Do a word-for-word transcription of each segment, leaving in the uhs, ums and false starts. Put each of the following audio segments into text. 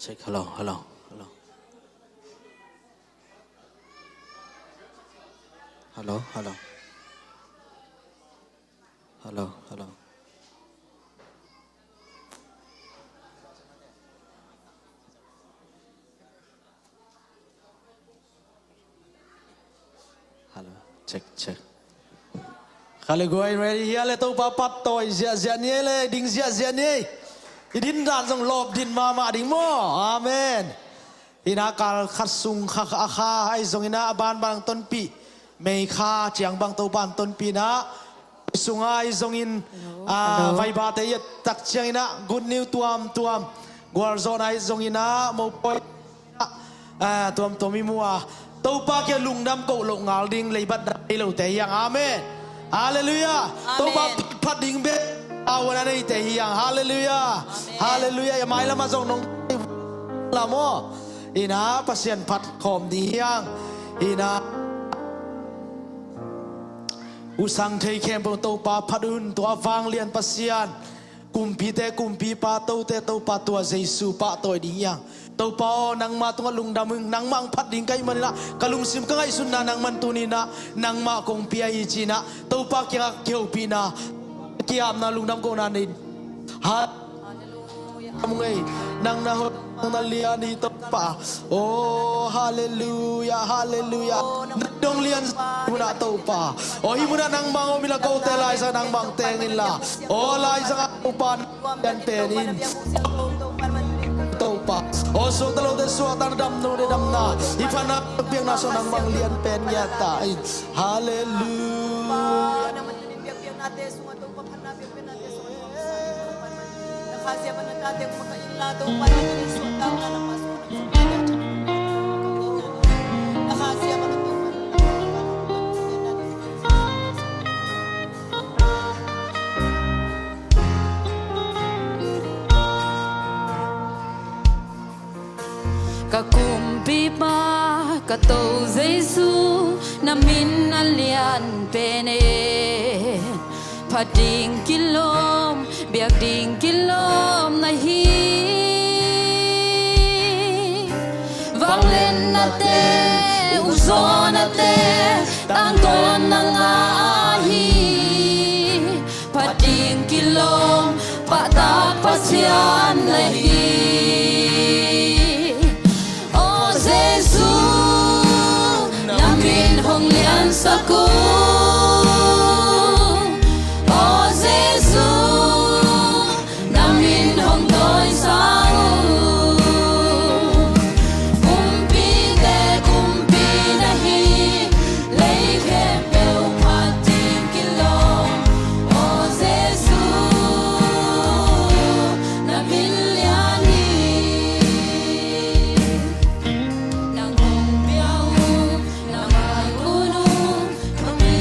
Check, hello, hello, hello. Hello, hello. Hello, hello. Hello, check, check. Khaliguai ready hia le, Topa phat tawi ziahziah ni ei le, ding ziahziah ni ei. I din dan zong lawp din mahmah ding maw. Amen. Ina kal khat sung kha, kha, a kha ahi zongina a banban tonpih, May kha ciang bang Topa in tonpih ina, sunga ahi zongin, hello, ah, hello, vaibate i et tak ciangina good news tuamtuam, gualzawhna ahi zongina mopawi, ah, tuamtuam i mu a, Topa kia lungdam koh loh ngal ding leibat na ei lote hiang. Amen. Halleluiah. Amen. Topa phat, phat ding bek a wana neite hiang. Halleluiah. Amen. Halleluiah. Ia mailama zong nong lamo. Ina Pasian phat khawm ding hiang. Ina usang thei khempeuh Topa phat un, tua vanglian Pasian. Kumpite kumpipa, tote Topa, tua Jesu pahtawi ding hiang. Topa aw, nangma tungah lungdam ing, nangmah hong phat ding ka hih maninah ka lungsim ka ngaihsutna nangman tuninah nangmah kong pia hi cinah Topa kiangah kihopihna, kiapna, lungdam kohna nei. Ha- Halleluiah. Nang na hoih, nang na lian hi Topa. Oh, halleluiah, halleluiah. Nang dong lian munah Topa. Oh, hih munah nangmah hong om inla, kote laizang nangmah hong teng inla. Oh, laizang a Topa nang lian pen in. Topa. Oh, suakta lote suakta, na dam lote damna. Hih phatna piakna sung nangmah hong lian pen ngiat ta in. Halleluiah. Ka kumpipa, ka to Jesu, na min a lian pen e. Phat ding kilawm, biak ding kilawm na hi. Vangliatnate, ukzawhnate, tangtawn na ngah hi. Phat ding kilawm, pahtak Pasian na hi. Aw Jesu, na min hong liansak uh. Aw Jesu, na min hong tawisak uh. Kumpite kumpi na hi, lei khempeuh phat ding kilawm. Aw Jesu, na min lian hi. Nang hong pia uh, nang ngai un uh, khuami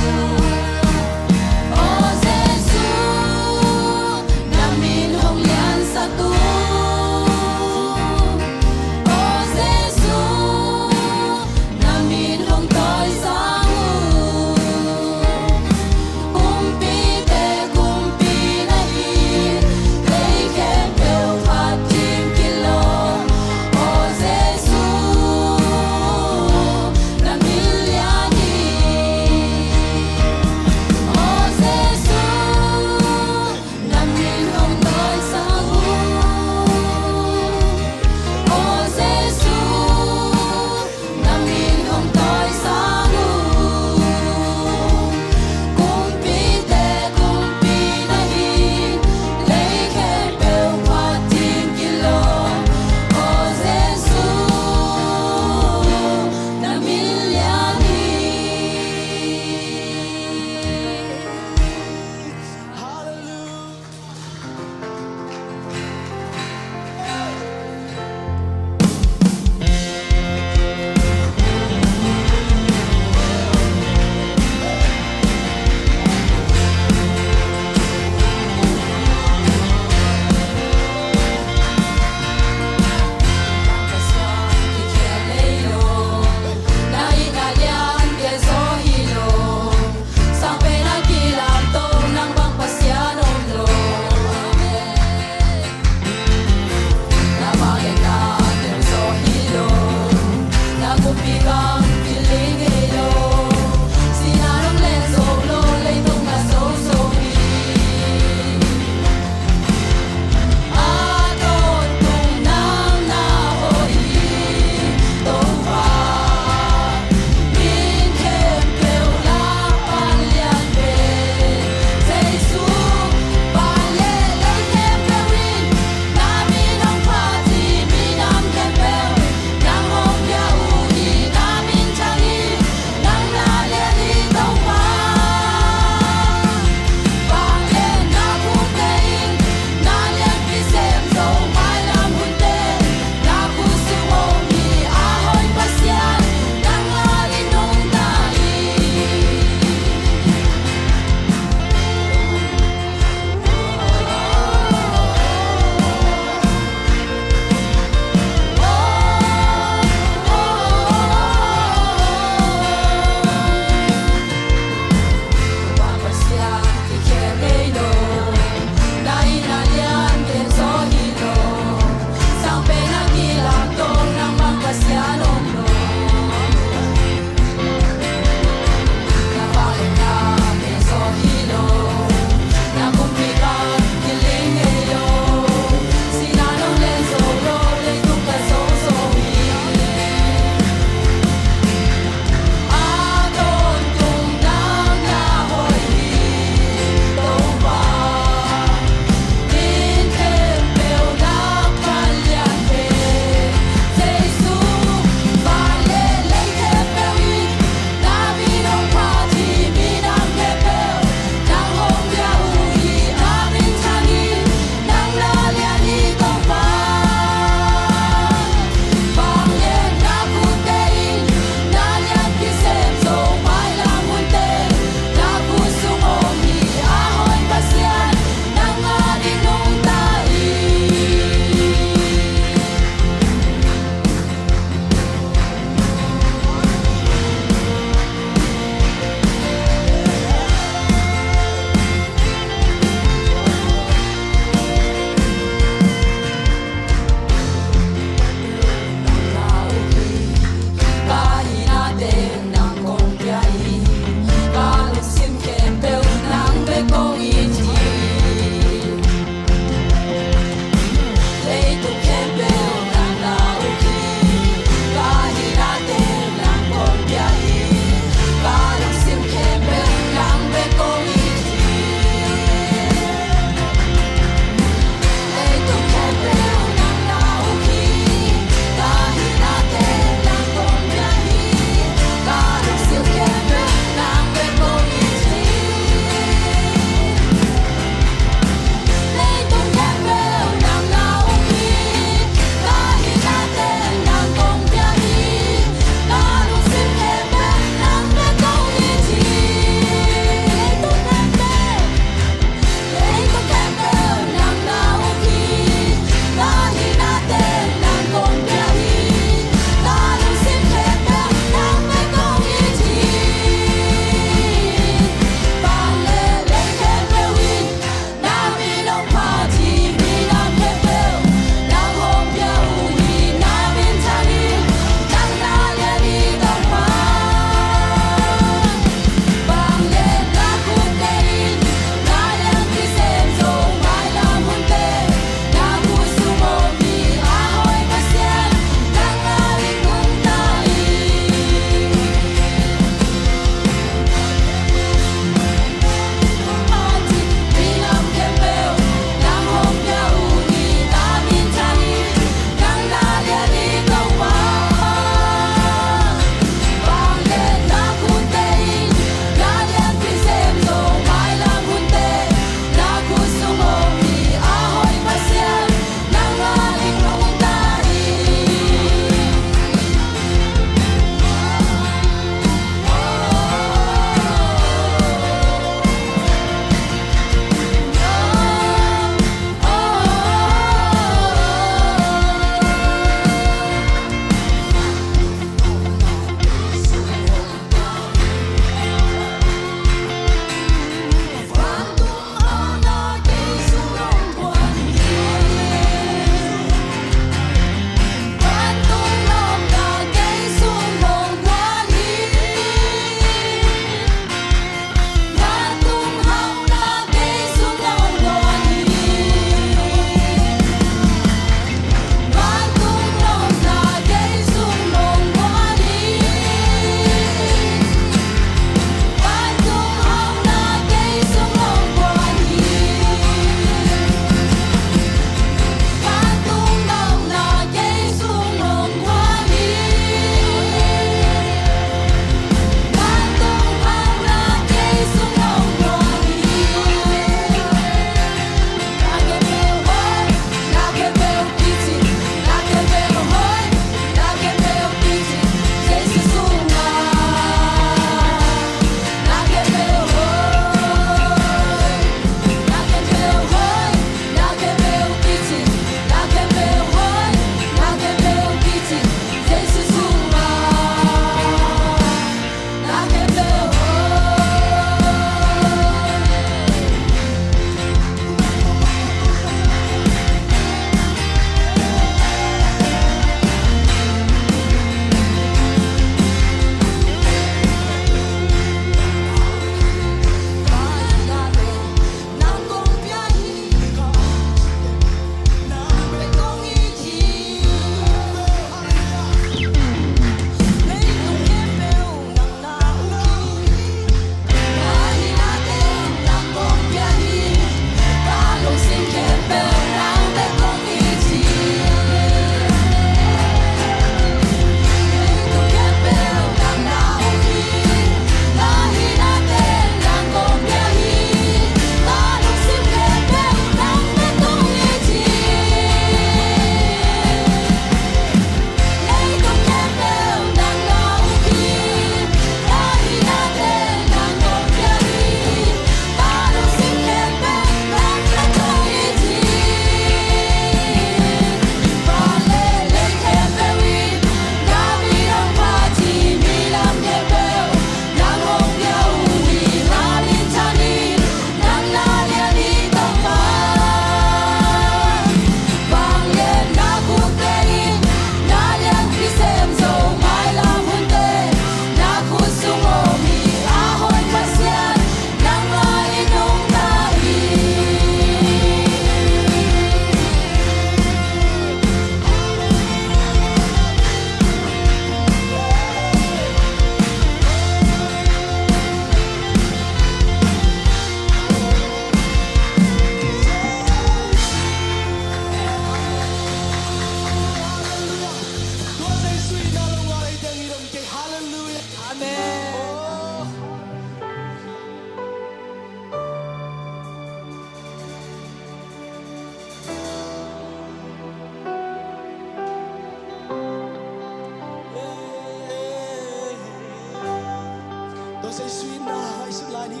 Jesu in na ngaihsut lai ni.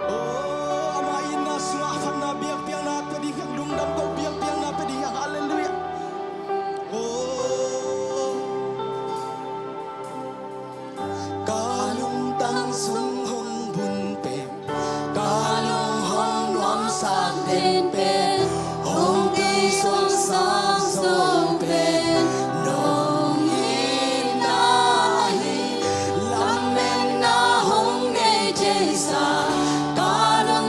Oh, ama in na sungah khanna biakpiakna pia ding hiang, lungdam ko biakpiakna pia ding hiang. Halleluiah. Oh, ka lungtang sung hong bun pen, ka lung hong nuamsak den pen, hong tei suaksak zo pen nong hi na hi. Lametna hong nei thei sa, ka lung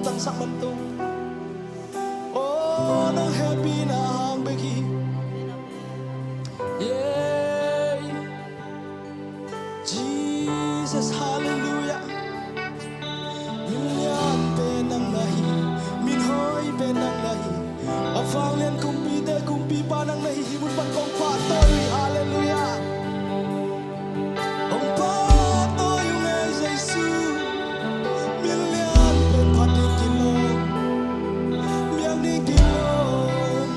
tangsak man tung. Oh, nong hehpihna hang bek hi. Yeah. Jesus, hallelujah. Min lian pen nang na hi, min hoih pen nang na hi. A vanglian kumpite kumpipa nang na hi, hih mun pan kong pahtawi uh hi, hallelujah. Hong pahtawi ung ei Jesu. Min lian pen phat ding kilawm, biak ding kilawm.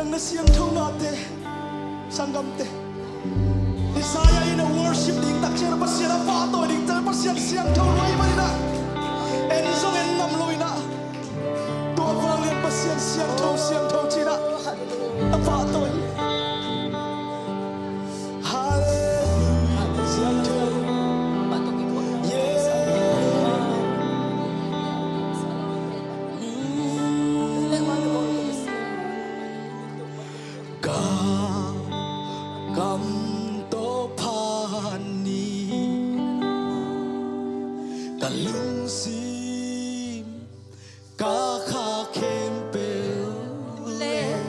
Nang na siangtho nate, sanggamte. Isaiah in a worship ding tak ciang Pasian a pahtawi ding ciang Pasian siangtho lua ahih manin ah, en zong en ngam lo in ah, tua vanglian Pasian siangtho, siangtho ci-in ah a pahtawi. Hallelujah. Siangtho. Yeah. Ka kam tawh phat ni, ka lungsim, ka kha khempeuh le,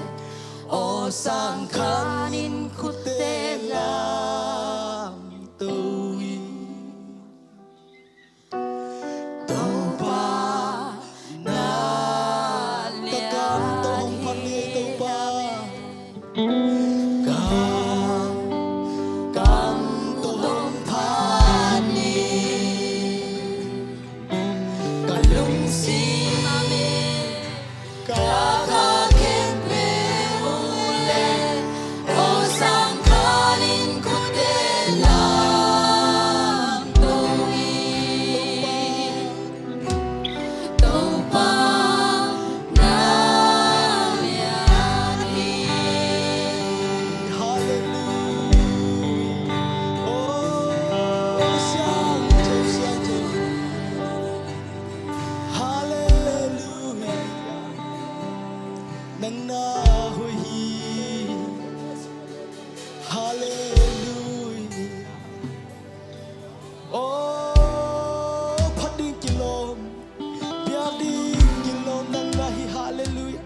aw sang khanin khutte lamto in. Topa, na ka kam tawh hong phat ni, Topa. Ka kam tawh hong phat ni. Ka lungsim, ka kha khempeuh le, aw sang khanin khutte lamto in. Topa, na lian hi. Hallelujah. Oh, siangtho, siangtho. Hallelujah. Nang na hoih hi. Hallelujah. Oh, phat ding kilawm, piak ding kilawm nang na hi. Hallelujah.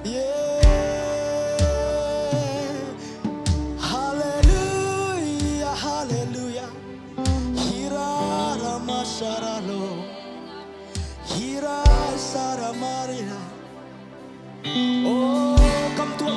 Yeah. Hallelujah, hallelujah. Hirarama saralo. Hira saramarira. Oh, kam tua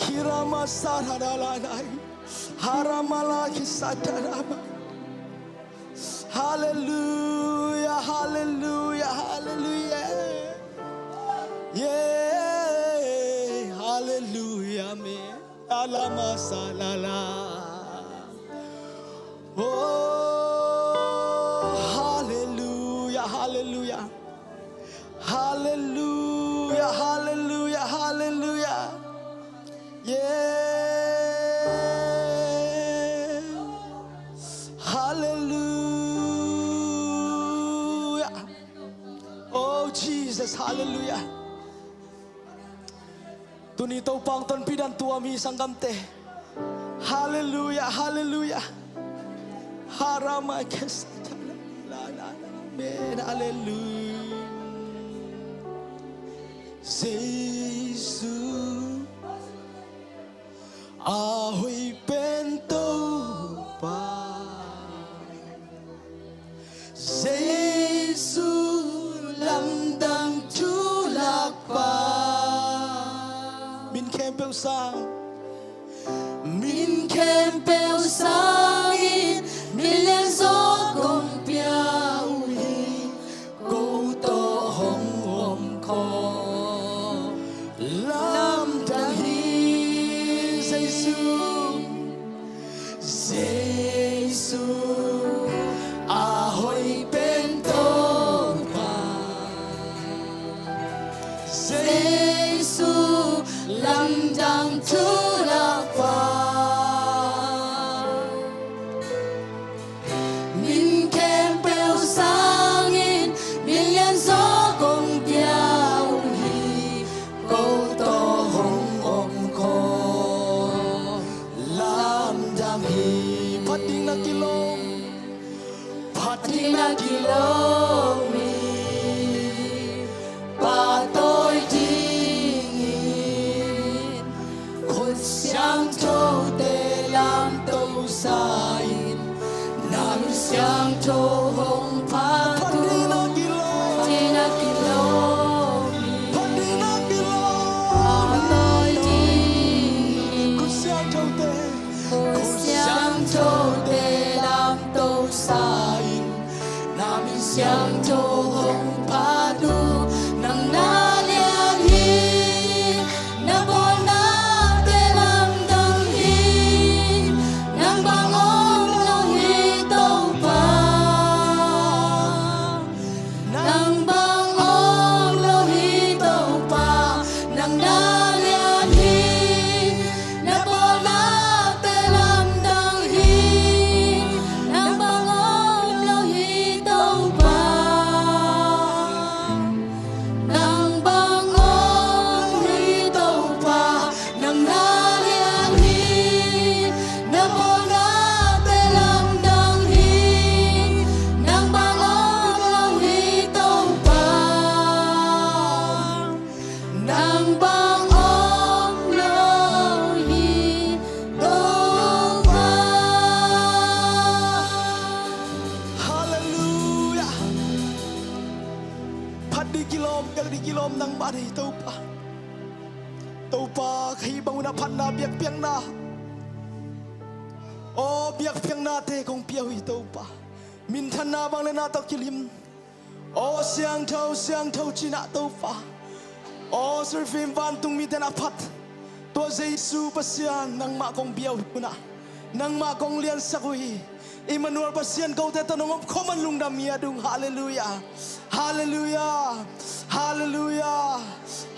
Hirama saradalanai. Haramala kisatarama. Hallelujah, hallelujah, hallelujah. Yeah, hallelujah, amen. Alama salala. Oh, hallelujah, hallelujah. Hallelujah, hallelujah, hallelujah. Yeah. Hallelujah. Oh, Jesus, hallelujah. Tuni Topa hong tonpih dan tuam hi, sanggamte. Hallelujah, hallelujah. Harama kesa. Amen, hallelujah. Jesu a hoih pen Topa. Jesu lamdang thulakpa. Min khempeuh sang. Min khempeuh sangin min lianzaw kong pia uh hi. Ko tawh hong om khawm lamdang hi. Jesu, Jesu a hoih pen Topa. Jesu lamdang thulakpa. Min khempeuh sangin min lianzaw kong pia uh hi. Ko tawh hong om khawm lamdang hi. Phat ding na kilawm, phat ding na kilawm hi. Pahtawi dingin khut siangthote lamto sa-in, na min siangtho hong phat uh. Phat ding na kilawm, phat ding na kilawm hi. Pahtawi dingin khut siangthote, khut siangthote lamto sa-in, na min siangtho hong phat uh. Nang na lian hi, na bawlnate lamdang hi. Nang bang om lo hi Topa. Nang bang om lo hi Topa. Nang na lian hi, na bawlnate lamdang hi. Nang bang om lo hi Topa. Nang bang om lo hi Topa. Nang na lian hi, na bawlnate lamdang hi. Nang bang om lo hi Topa. Nang bang om lo hi Topa. Hallelujah. Phat ding kilawm, piak ding kilawm nangmah hi Topa. Topa, ka hih bang un a phatna, biakpiakna, aw, biakpiaknate kong pia uh hi Topa. Minthanna, vangliatna tawh kilim, aw, siangtho, siangtho ci-in ah Topa, aw, Seraphim vantung mite na phat, tua Jesu Pasian nangmah kong bia uh hi un ah, nangmah kong liansak uh hi. Immanuel Pasian kote tawh nong om khawm a lungdam ngiat ung. Halleluiah. Halleluiah. Halleluiah.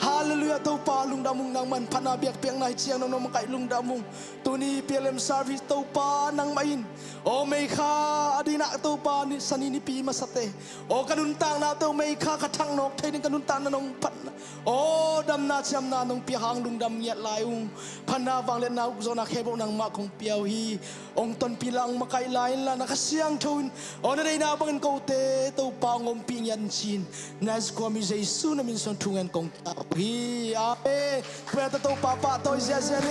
Halleluiah. Topa lungdam ung, nangmah in phatna, biakpiakna hi ciang nong nong makaih lungdam ung. Tuni P L M service Topa nangmah in, aw, May kha a ding ah Topa, ni, Sani nipi masate, aw, ka nuntakna tawh May kha ka thak nawk thei ding ka nuntakna nong phatna, aw, damna ciamna nong piak hang lungdam ngiat lai ung. Phatna, vangliatna, ukzawhna khempeuh nangmah kong pia uh hi. Hong tonpih inla, hong makaih lai inla, na Kha Siangtho in, aw, na deihna bangin kote Topa hong ompih ngiat in ci-in, Nazareth khua mi Jesu na min suang thu ngen kong thum uh hi. Amen. Pia ta, Topa pahtawi ziahziah ni.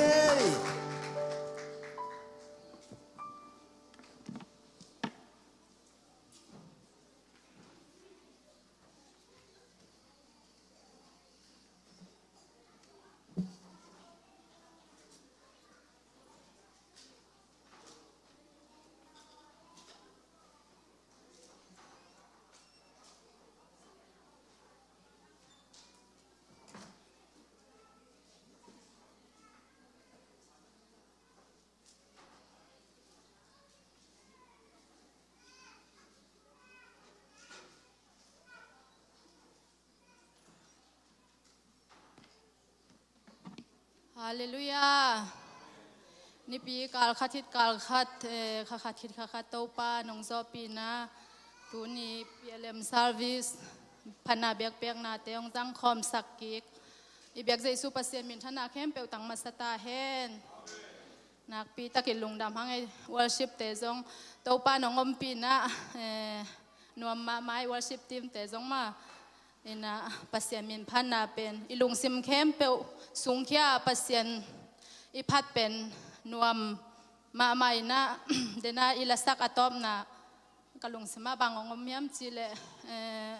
Halleluiah. Nipi kal khat khit kal khat, eh, kha khat khit kha khat Topa nong zawhpihna, tuni P L M service phatna biakpiaknate hong zangkhawmsak kik i biak Jesu Pasian minthanna khempeuh tang masa ta hen. Nakpi takin lungdam hang ei, worship te zong Topa nong ompihna, eh, nuam mahmah ei, worship team te zong mah. Ina Pasian minphatna pen i lungsim khempeuh sungkhia Pasian i phat pen nuam mahmah ina, dena i lasak a tawpna ka lungsim ah bang hong om hiam cih leh, eh,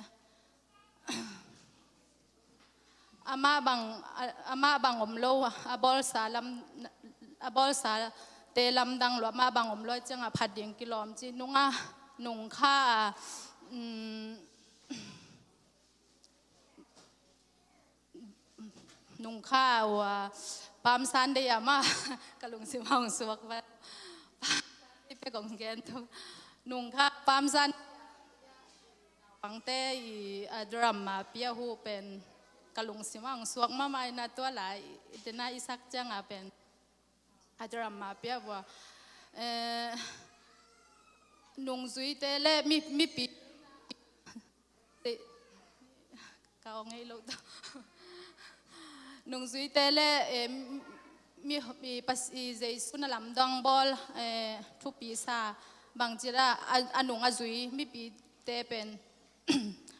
amah bang, a-, amah bang om lo, a bawlsa lam, a bawlsate lamdang lo, amah bang om lo ciangah phat ding kilawm ci nunga, nungkha a, um, nungkha a ua, Palm Sunday ah mah ka lungsim hong suak vat. Palm Sunday pek hong gen tung. Nungkha Palm Sunday pangte i, a, drama pia hu pen ka lungsim hong suak mahmah ina, tua lai i tena i sak cianga pen a drama pia vua. Eh, nungzuite le mi, mipi, ka ong ei lo ta. Nungzuite le, eh, mi, mi pas, i Jesu na lamdang bawl, eh, thupi sa bangci la, a, a nung a zui mipite pen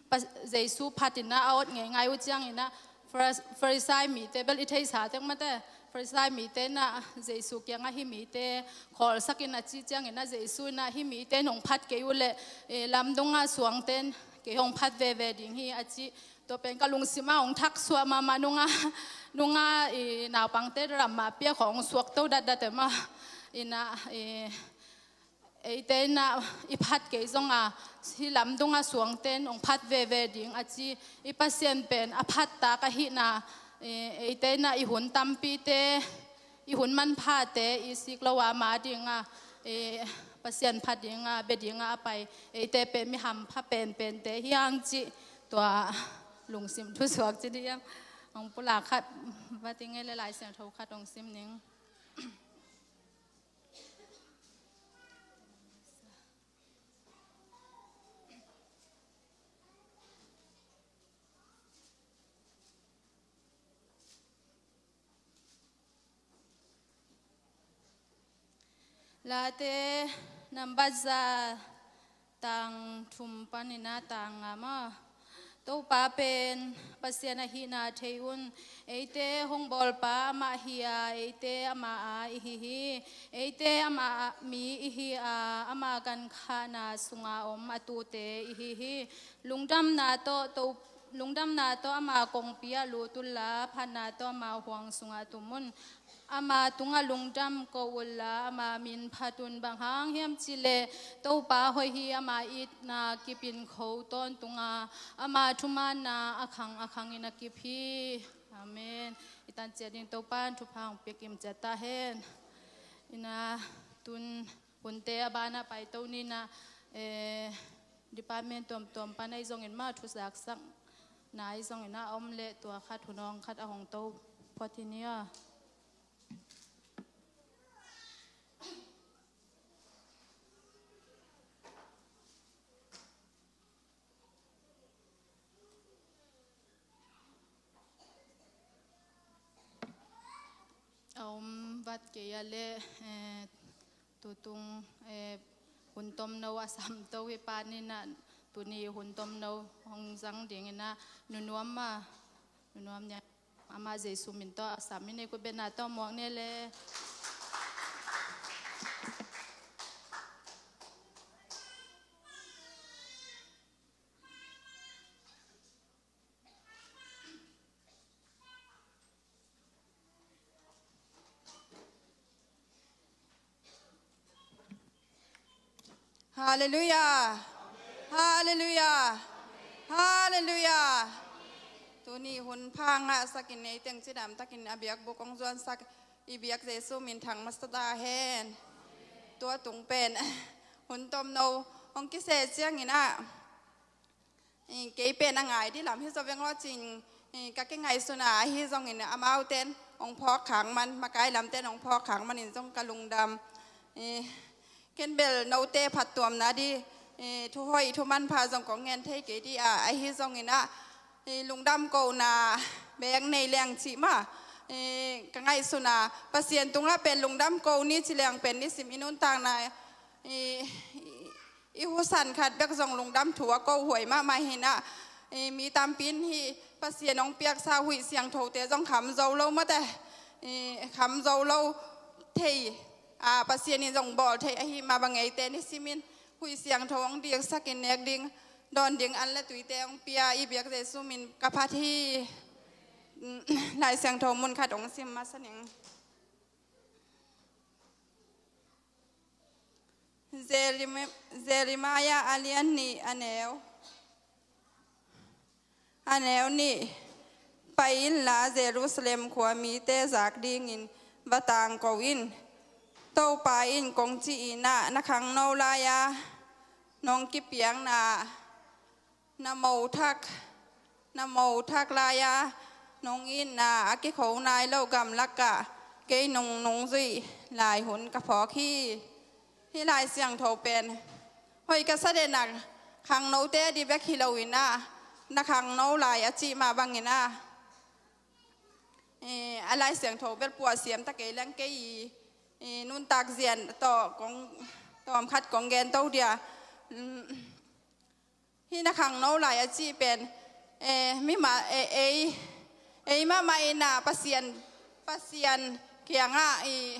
Pas-, Jesu phatin a awt ngeingai uh ciangin a Faris-, Farisai mite bel i theisa tek mate, Farisai mite na Jesu kiangah hih mite khawlsakin a ci ciangin a Jesu in a hih mite nong phat kei uh leh, eh, lamdunga suangten kei hong phat veve ding hi a ci. Tua pen ka lungsim ah hong thaksuah mahmah nunga, nunga i naupangte drama pia khawng hong suak to datdat e mah. Ina, eh, eite ina i phat kei zonga hih lamdunga suangten hong phat veve ding a ci. I Pasian pen a phat tak ahihna, eh, eite ina i hun tampite, i hun manphate i sik lo a ama dinga, eh, Pasian phat dinga, bia dinga a pai eite pen mi hampha penpente hi hang cih tua lungsim thusuak ci dih hiam. Hong pulak khat va ting ei le Lai Siangtho khat hong sim ning. Late nambat za, tang thum panin a tang nga maw. Topa pen Pasian ahihna thei un. Eite hong bawlpa amah hi a, eite amah a ihi hi. Eite amah a mi ihi a, ama gankhahna sunga om a tute ihi hi. Lungdamna tawh to, lungdamna tawh ama kongpi ah lut unla, phatna tawh ama huang sungah tum un. Ama tungah lungdam ko unla, ama min phat un. Bang hang hiam cih leh Topa hoih hi, ama itna kip in kho tawntung a, ama thumanna a khang a khangin a kip hi. Amen. I tan ciat ding Topa in thupha hong pia kim ciat ta hen. Ina tun hunte a banah paito ni ina, eh, department tuamtuam pan ahi zongin mah, thuzaksakna ahi zongin a om leh tua khat hun hong khat a hong to phot hi ni aw. A om vat kei a leh, eh, tutung, eh, hun tomno a samto hi pa ni ina, tuni hun tomno hong zang ding ina, Nu Nuam a, Nu Nuam Niang, ama Jesu min tawh a sam ina, i khut betna tawh muak ni le. Halleluiah. Halleluiah. Halleluiah. Tuni hun pha ngahsakin, ei teng cidam takin a biakbuk hong zuansak i biak Jesu min thang masa ta hen. Tua tung pen hun tomno hong kiseh ciangin ah, i, kei pen a ngai dih lam hi zaw veng aw cin, i, ka kingaihsun a, ahi zongin amauten hong phawk khak man, makai lamte in hong phawk khak manin zong ka lungdam. Eh, ken bel note phattuamna di, eh, thu hoih thu manpha zong kong ngen thei kei di a, ahi zongin ah, eh, lungdam kohna bek nei leng cih mah, eh, ka ngaihsutna Pasian tungah pen lungdam ko ni ci leng pen nisim i nuntakna, eh, i husan khat bek zong lungdam thu a kohuai mahmah hi in ah, eh, mi tampi in hih Pasian hong piaksa huih siangthote zong kham zo lo mate, eh, kham zo lo thei, ah, Pasian in zong bawl thei ahih mah bang eite nisimin huih siangtho hong diksakin nek ding, dawn ding an le tuite hong pia i biak Jesu min ka phat hi. Lai Siangtho mun khat hong sim masa ning. Jeremi-, Jeremiah a lian nih a neu, a neu nih. Pai inla Jerusalem khua mite zak dingin va tangko in. Topa in kong cih in ah, na khangno lai-a nong kipiakna, na mothak, na mothak lai-a nong itna a kikho nai lo gamlakah kei nong nungzui lai hun ka phawk hi. Hih Lai Siangtho pen hoih ka sa den ah, khangnote a di bek hi lo in ah, na khangno lai a cih mah bangin ah, eh, a Lai Siangtho bel puahsiam ta kei leng kei i, eh, nuntak zia tawh kong, tawmkhat kong gen to dia. Mm, hih na khangno lai a cih pen, eh, mi mah, eh, ei, ei mahmah in ah Pasian, Pasian kiangah i,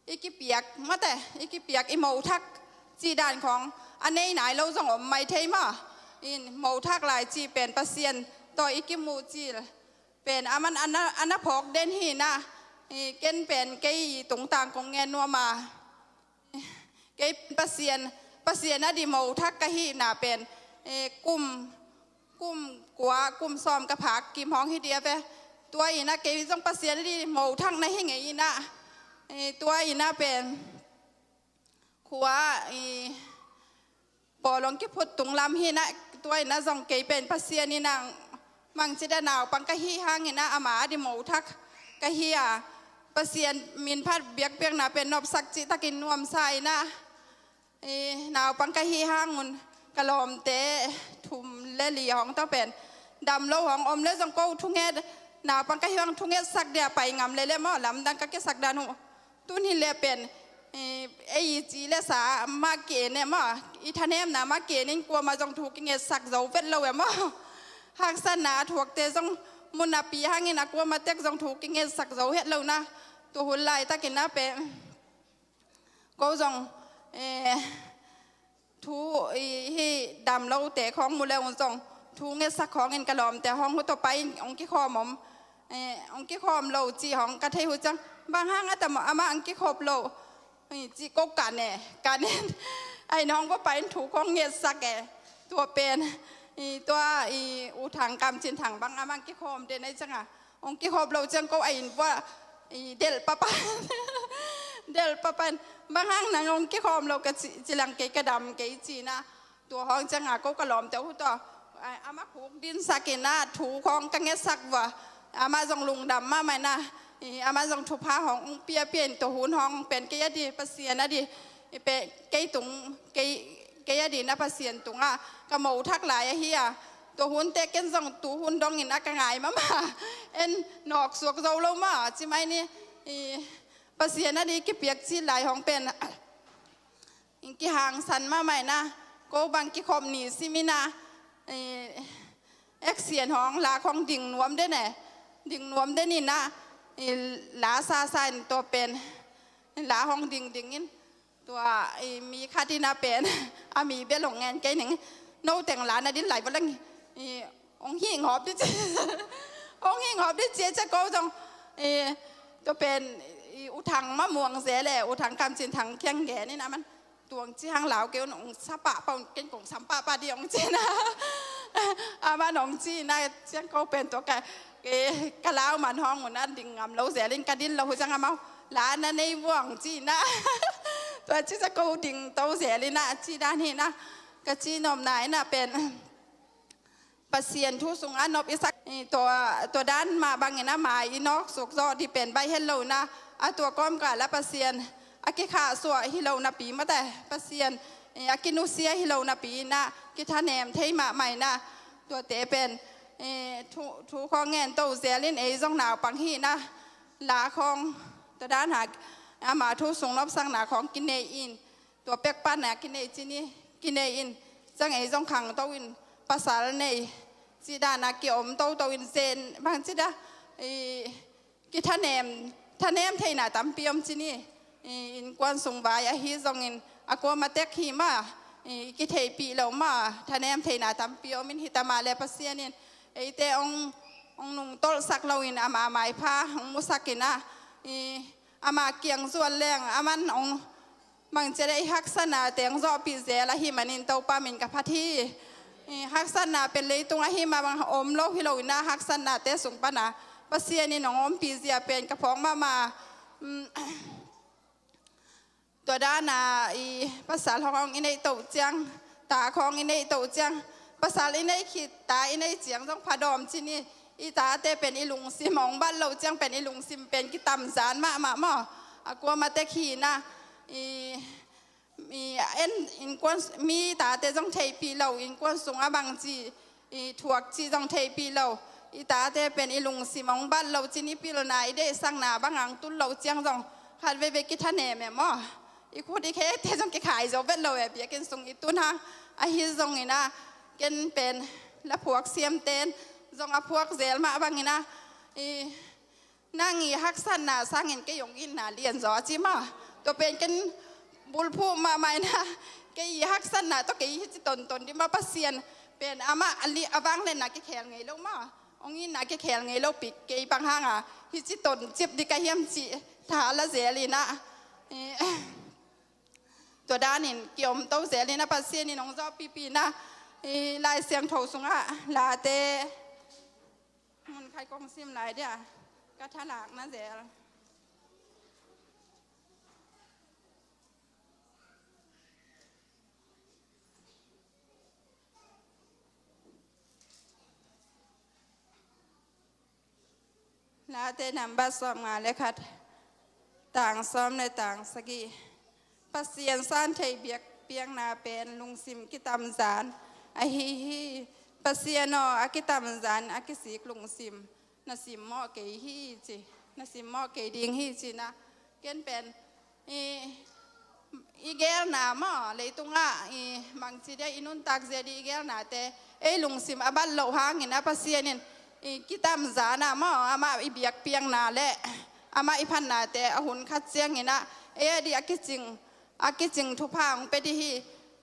i kipiak mate, i kipiak i mothak cih dan khawng a nei nai lo zong om mai thei mah. In mothak lai cih pen Pasian tawh i kimuh cil pen a man a na, a na phawk den hi in ah, i ken pen kei i tungtang kong ngen nuam a, kei Pasian, Pasian a di mothak ka hihna pen, eh, kum, kum kua, kum sawm ka phak kim hawng hi dia ve. Tua in ah kei zong Pasian a di mothak na hi ngei in ah, eh, tua in ah pen khua, eh, pawl hong kiphut tung lam hi in ah, tua in ah zong kei pen Pasian in ah mangcida naupang ka hih hangin ah ama a di mothak ka hi a, Pasian min phat biakpiakna pen nopsak cihtakin nuamsa in ah, eh, naupang ka hih hangun ka lawmte thum le li hong tawh pen dam lo hong om le zong ko thunget, naupang ka hih hang thungetsak dia pai ngam le le maw, lamdang ka kisak dan uh. Tun hi le pen, eh, ei i ci le sa mah ki-en e maw, i thanemna mah ki-en in kuamah zong thu kingetsak zo vet lo e maw. Haksatna a thuakte zong mun a pi hangin a kuamah tek zong thu kingetsak zo het lo in ah, tua hun laitakin ah pen ko zong, eh, thu i hih dam lote khawng mu le un zong thu ngetsak khawngin ka lawmte hong hu tawh pai in hong kikhawm om, eh, hong kikhawm lo cih hong ka thei uh ciang, bang hang a tam amah hong kikhop lo, eh, cih ko kan e, kan in a inn hong va pai in thu khawng ngetsak e. Tua pen, i tua i U Thang Kam Cin Thang bang amah hong kikhawm den ahi ciang a, hong kikhop lo ciang ko a inn vuah i delh papa, delh papa in, bang hang nang hong kikhawm lo ka ci, ci leng kei ka dam kei ci in ah, tua hong ciang a ko ka lawmte uh tawh, a, amah khuk dinsak in ah thu khawng ka ngetsak vua, amah zong lungdam mahmah in ah, i, amah zong thupha hong piapia in tua hun hong pen kei a di, Pasian a di, i pe, kei tung, kei, kei a di in ah Pasian tungah ka mothak lai ahi a, tua hunte ken zong tu hun dongin ah ka ngai mahmah. En nawksuak zo lo maw, ci mai ni, i, Pasian a di kipiak cil lai hong pen, in kihangsan mahmah in ah, ko bang kikhop ni sim in ah, eh, action hong la khawng ding nuam den e, ding nuam den in ah, eh, la sasa in tua pen, la hong ding ding in, tua, eh, mi khat in ah pen, a mi bel hong ngen kei ning, no teng la na din lai bo leng, eh, hong hih ngawp di ci. Hong hih ngawp di ci a ciang ko zong, eh, tua pen, eh, U Thang mah muang zel e, U Thang Kam Cin Thang kiang gen in ah man, tua hong ci hang lau kei un, hong sa pahpah un, ken kong sam pahpah di hong ci in ah. Amah hong ci in ah, ciang ko pen tua ka, eh, ka lau man hong un ah ding ngam lo zel in ka din lo uh ciang amah, la na nei vua hong ci in ah. Tua ci ciang ko ding to zel in ah, ci dan hi in ah, ka ci nopna in ah pen Pasian thu sungah nop i sak, i tua, tua dan mah bangin a mai i nawk suk zawh dih pen baih het lo in ah, a tua kawmkal ah Pasian a kikhahsuah hi lo napi mate, Pasian, i, a kinusia hi lo napi in ah, kithanem thei mahmah in ah, tuate pen, i, thu, thu khawng ngen to zel in ei zong naupang hi in ah, la khawng, tua dan a, ama thu sung nopsakna khawng kinei in, tua pek pan a kinei ci ni, kinei in, ciang ei zong khangto in, pasal nei, ci dan a kiom toto in zen, bang ci dan, i, kithanem, thanem theihna tampi om ci ni, i, innkuan sung vai ahi zongin, a kuama tek hi mah, i, kitheihpih lo mah, thanem theihna tampi om in hi ta mah leh Pasian in, eite ong, ong nungtolhsak lo in ama maipha, ong musak in ah, i, ama kiang zuan leng, aman ong, bangci a i haksatna teng zawhpih zel ahih manin Topa min ka phat hi. I, haksatna pen leitung ahih mah bang om lo hi lo in ah haksatnate sung pan a Pasian in ong ompih zia pen ka phawk mahmah. Mm, tua dan a i pasal hong hong i neih toh ciang, ta khawng i neih toh ciang, pasal i neih khit ta i neih ciang zong pha dawm ci ni, i tate pen i lungsim ong bat lo ciang pen i lungsim pen kitamzan mahmah maw. A kuama tek hi in ah, i, i, en, innkuan, mi tate zong theihpih lo, innkuan sung a bangci, i, thuak ci zong theihpih lo, i tate pen i lungsim ong bat lo ci ni, pilna i deihsakna bang ang tun lo ciang zong khat veivei kithanem e maw. I khut i khete zong kikhai zo vet lo e, biakinn sung i tun hang. Ahi zongin ah, ken pen la phuak siamten zong a phuak zel mah bangin ah, i, nang i haksatna sangin kei ong itna lian zaw a ci mah. Tua pen ken bulphuh mahmah in ah, kei i haksatna tawh kei hi ci tonton dih mah, Pasian pen amah a li, a vangliatna kikhel ngei lo mah, ong itna kikhel ngei lo pi kei bang hang a hi ci ton cip dih ka hiam ci tha la zel in ah, i, tua danin kiom to zel in ah Pasian in ong zawhpihpih in ah, i, Lai Siangtho sungah Late, mun khat kong sim lai dia, ka thalak na zel. Late number sawmnga le khat, tang sawm le tang sagih. Pasian santhei biakpiakna pen lungsim kitamzan ahi hi. Pasian aw, a kitamzan a kisik lungsim na simmawh kei hi ci, na simmawh kei ding hi ci in ah, ken pen, i, i geelna maw, leitungah, i, bangci dia i nuntak zia dih i geelnate, ei lungsim a bat loh hangin ah Pasian in, i, kitamzan ah maw, amah i biakpiakna le amah i phatnate a hun khat ciangin ah, ei a dih a kicing, a kicing thupha ong pia dih hi.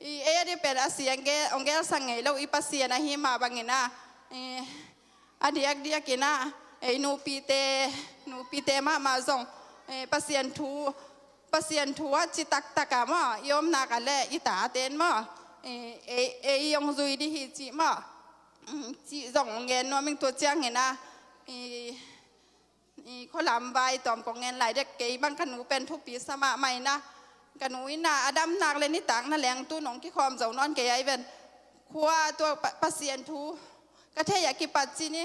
I, ei a dih pen a siang ge, ong geelsak ngei lo i Pasian ahih mah bangin ah, i, a diakdiak in ah, ei nupite, nupite mahmah zong, eh, Pasian thu, Pasian thu ah ci taktak ah maw, i om nak ah leh i taten maw, eh, ei, ei ong zui dih hi cih maw, mm, cih zong ong gen nuam ing. Tua ciangin ah, i, i, khualam vai tawm kong gen lai dek, kei bang ka nu pen thupi sa mahmah in ah, ka nu in ah a dam nak le nitak na leng tu nong kikhawm zo nawn kei ai ven. Khua tua Pa-, Pasian thu ka thei a kipat ci ni,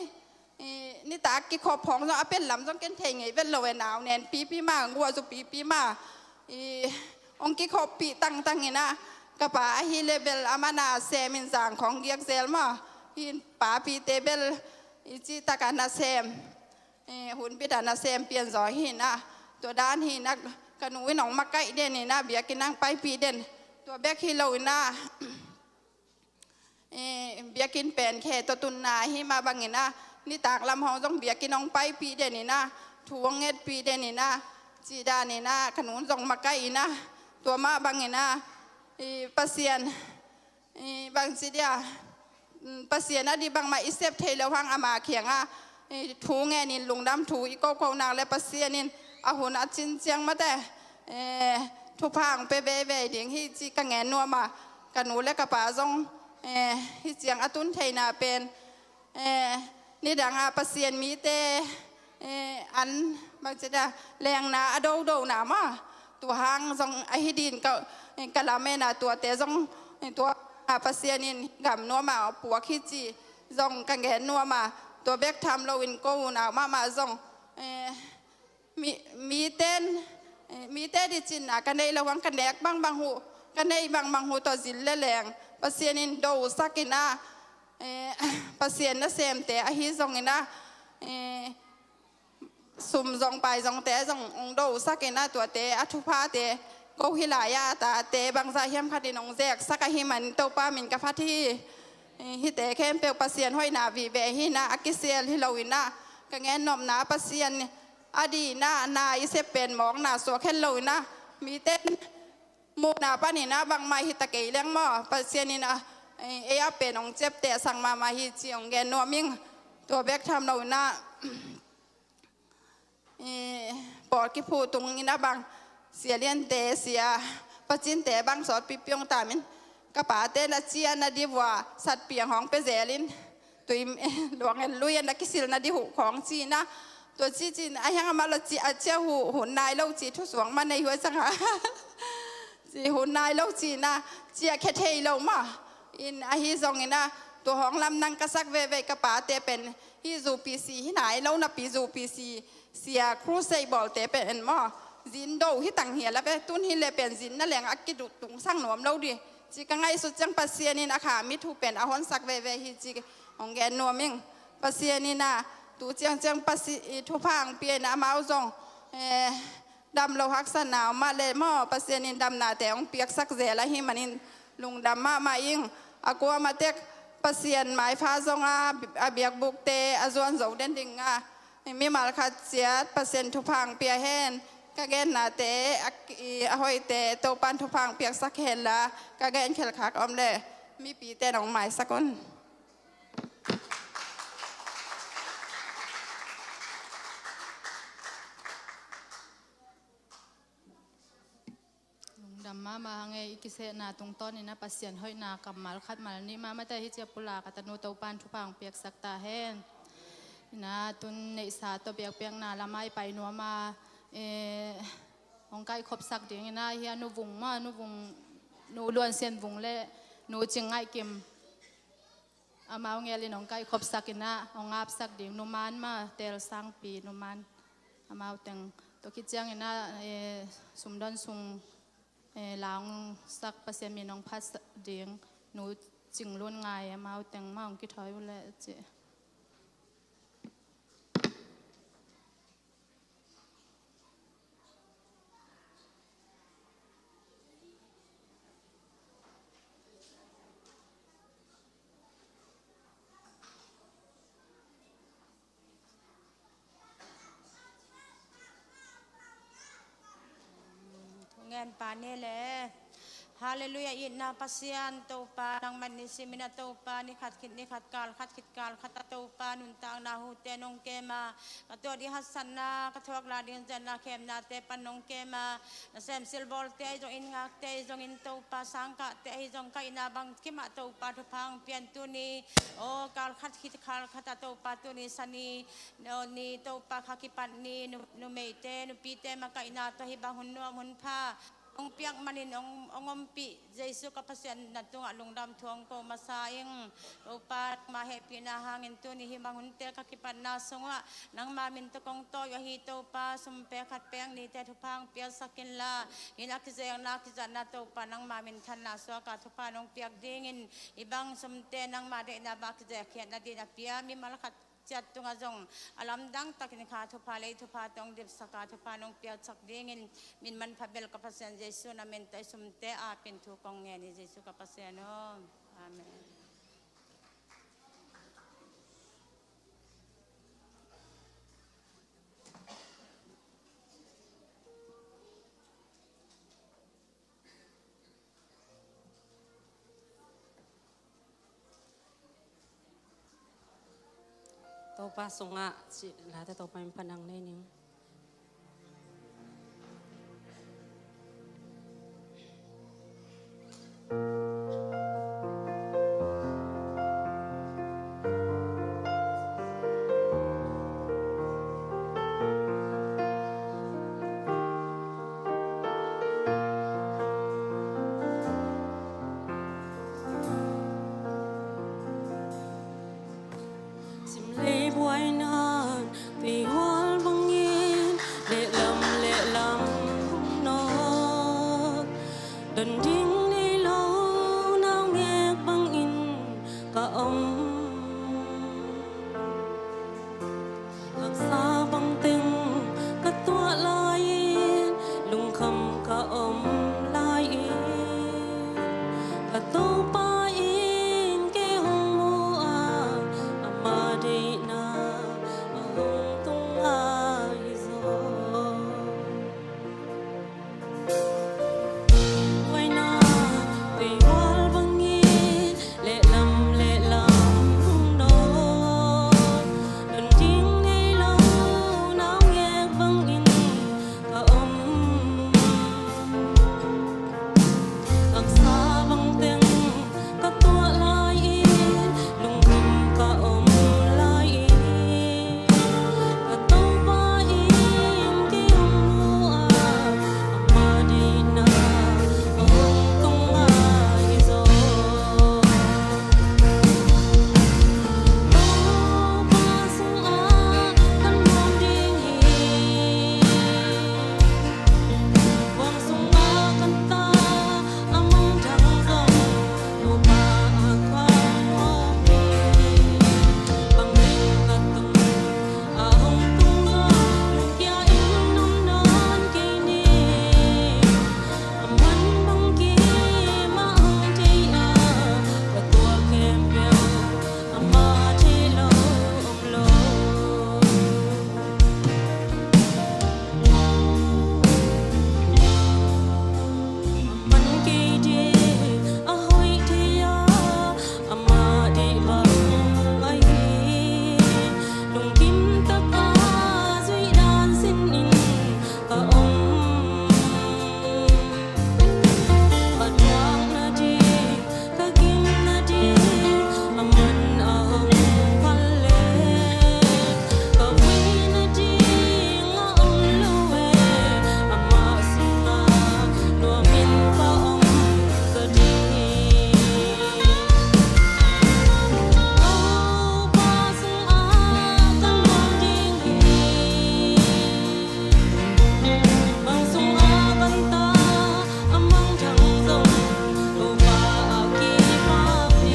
i, nitak kikhop hong zong a pen lam zong ken thei ngei vet lo e, nau nen pipi mah, ngua zu pipi mah, i, ong kikhoppih tangtang in ah, ka pa ahi leh bel amah na sem in zang khong giak zel maw, hi in papite bel i cih tak a na sem, i, hun bit a na sem pian zaw hi in ah, tua dan hi in ah, ka nu in ong makaih den in ah, biakinn ah ong paipih den, tua bek hi lo in ah, i, biakinn pen khe tawh tunna hi mah bangin ah, nitak lam hong zong biakinn ong paipih den in ah, thu ong ngetpih den in ah, cih dan in ah, ka nu in zong makaih in ah, tua mah bangin ah, i, Pasian, i, bangci dia, mm, Pasian a dih bangmah i sep thei lo hang ama kiangah, i, thu ngen in lungdam thu i koko nak le Pasian in a hun a cin ciang mate, eh, thupha ong pia veve ding hi cih ka ngen nuam a, ka nu le ka pa zong, eh, hih ciang a tun theihna pen, eh, nidang a Pasian mite, eh, an bangci dia, lengna a dodona mah, tua hang zong ahi din ka, eh, ka lamen a, tuate zong, eh, tua a Pasian in gam nuam a puak hi ci, zong ka gen nuam a, tua bek tham loin ko unau mahmah zong, eh, mi, miten, eh, mite dicin na ka nei lo hang ka nek bangbang uh, ka nei bangbang uh tawh zin le leng Pasian in dosak in ah, eh, Pasian nasemte ahi zongin ah, eh, sum zong pai zongte zong hong dosak in ah, tuate a thuphate ko hi lai-a tate bangzah hiam khatin hong zeksak ahih manin Topa min ka phat hi. Hihte khempeuh Pasian hoihna vive hi in ah, a kisel hi lo in ah, ka gen nopna Pasian a dih in ah, na i sep pen mawkna suak het lo in ah, mite muhna panin ah bangmah hi ta kei leng maw, Pasian in ah ei a pen hong ciaptehsak mahmah hi ci hong gen nuam ing. Tua bek tham lo in ah, eh, pawl kiphuh tung in ah bang, Sia Liante, Sia Pacinte bang sawt pipiong tamin, ka pate na ciah na di vua satpiang hong pia zel in, tui luang en lui en na kisil na di huh khawng ci in ah, tua ci cin a hiang amah lo ci a ciah huh, hun nai lo ci thusuang mah nei huai cang a ci hun nai lo ci in ah, ciah khia thei lo mah in ahi zongin ah, tua hong lamdang ka sak veve ka pate pen hih zu P C hi nai lo napi zu P C Sia crusade bawlte pen maw, zin do hi tang hi a la ve, tun hi le pen zin na leng a kiduh tungsang nuam lo di ci ka ngaihsut ciang Pasian in a kha mi thu pen a honsak veve hi ci hong gen nuam ing. Pasian in ah tu ciangciang Pasi-, i thupha hong pia in ah amau zong, eh, dam lo haksatna om mah le maw, Pasian in damnate hong piaksak zel ahih manin lungdam mahmah ing. A kuamah tek Pasian maipha zong a, a biakbukte a zuan zo den ding a, mimal khat ciat Pasian thupha hong pia hen. Ka gennate a, a hoihte Topan thupha hong piaksak hen la, ka gen khelkhak om le mipite nong maisak un. Lungdam mahmah hang e, i kisehna tungtawn in ah Pasian hoihna kammal khat mal nih mahmah ta hi ci a pulak a tanu Topan thupha hong piaksak ta hen. In ah tun neihsa tawh biakpiakna lamah i pai nuam a, eh, hong kaihkhopsak ding in ah hi a Nu Vung maw, Nu Vung, Nu Luan Sian Vung le Nu Cing Ngaih Kim. Amau ngelin hong kaihkhopsak in ah hong apsak ding Nu Man maw, Tel Sangpi Nu Man. Amau teng tawh khit ciangin ah, eh, sumdon sung, eh, la hong sak Pasian min hong phat ding Nu Cing Lun Ngai, amau teng maw hong kithawi uh leh ci. Thungen pa ni le. Halleluiah, itna Pasian Topa, nangman ni simin a Topa, ni khat khit ni khat, kal khat khit kal khat a Topa, nuntakna hute nong kem a, ka tuat i haksatna, ka thuak la ding zatna khemnate pan nong kem a, na sem silbawlte ahi zongin, ngakte ahi zongin Topa, sangkahte ahi zong ka itna bang kimah Topa thupha hong pian tuni, aw kal khat khit kal khat a Topa tuni sani, no ni Topa kha kipat ni, nu, numeite, nupite makaihna tawh hih bang hun nuam hun pha hong piak manin hong, hong ompih Jesu ka Pasian na tungah lungdam thu hong ko masa ing. Topa, nangma hehpihna hangin tuni hih bang hunte ka kipatna sungah nangma min tawh kong tawi uh ahi Topa, sum pek khat pek nihte thupha hong piaksak inla, hih a kizekna kizatna Topa nangma minthanna suaka thupha nong piak dingin, hih bang sumte nangma deihna bang kizek khiatna ding a pia mimal khat ciat tungah zong a lamdang takin kha thupha lei thupha tawh hong dipsak a, thupha nong piaksak dingin min manpha bel ka Pasian Jesu na min tawh i sumte apin thu kong ngen hi Jesu ka Pasian aw. Amen. Topa sungah cih late Topa min pan ang nei ning. Don ding nei lo naungek bangin ka om. Haksa bang teng ka tuah lai-in, lungkham ka om lai-in, ka Topa in kei hong mu a, ama deihna a hong tung ahi zaw. Huaina teihual bangin lehlam lehlam hong nawn, don ding nei lo naungek bangin ka om. Haksa bang teng ka tuah lai-in, lungkham ka om lai-in, ka Topa in kei hong mu a, ama deihna a hong tung ahi zaw. Topa sungah kan nuam ding hi. Huang sungah kan ta, a mangthang zong Topa ah kan nuam hi. Bang ding ka tung, a hong tung zong lungkia in om nawn kei ni. A man bang kim a hong thei a, ka tuah khempeuh ama thei lo om lo. A man kei ding a hoih thei a, ama deih bang ahi, lungkim tak a zuih dan sinin ka om. Ka tuak nading, ka gim nading, a man a hong phal leh, ka vui nading a om lo e, amah sungah nuamin ka om ka ding. Topa sungah ka nuam ding hi. Bang sungah kan ta, a mangthang zong Topa ah kipak ni.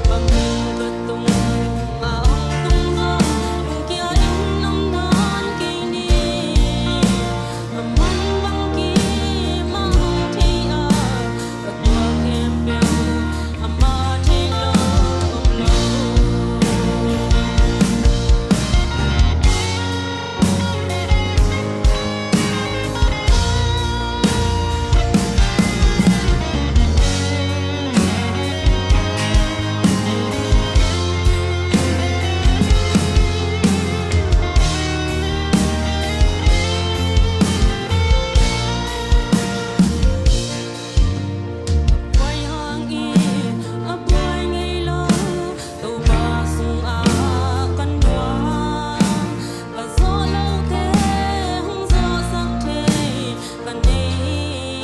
Bang ding ka tung, a hong tung zong lungkia in om nawn kei ni. A man bang kim a hong thei a, ka tuah khempeuh ama thei lo om lo. Buai hangin a buai ngei lo, Topa sungah kan nuam. Ka zawh lote hong zawhsak thei ka nei.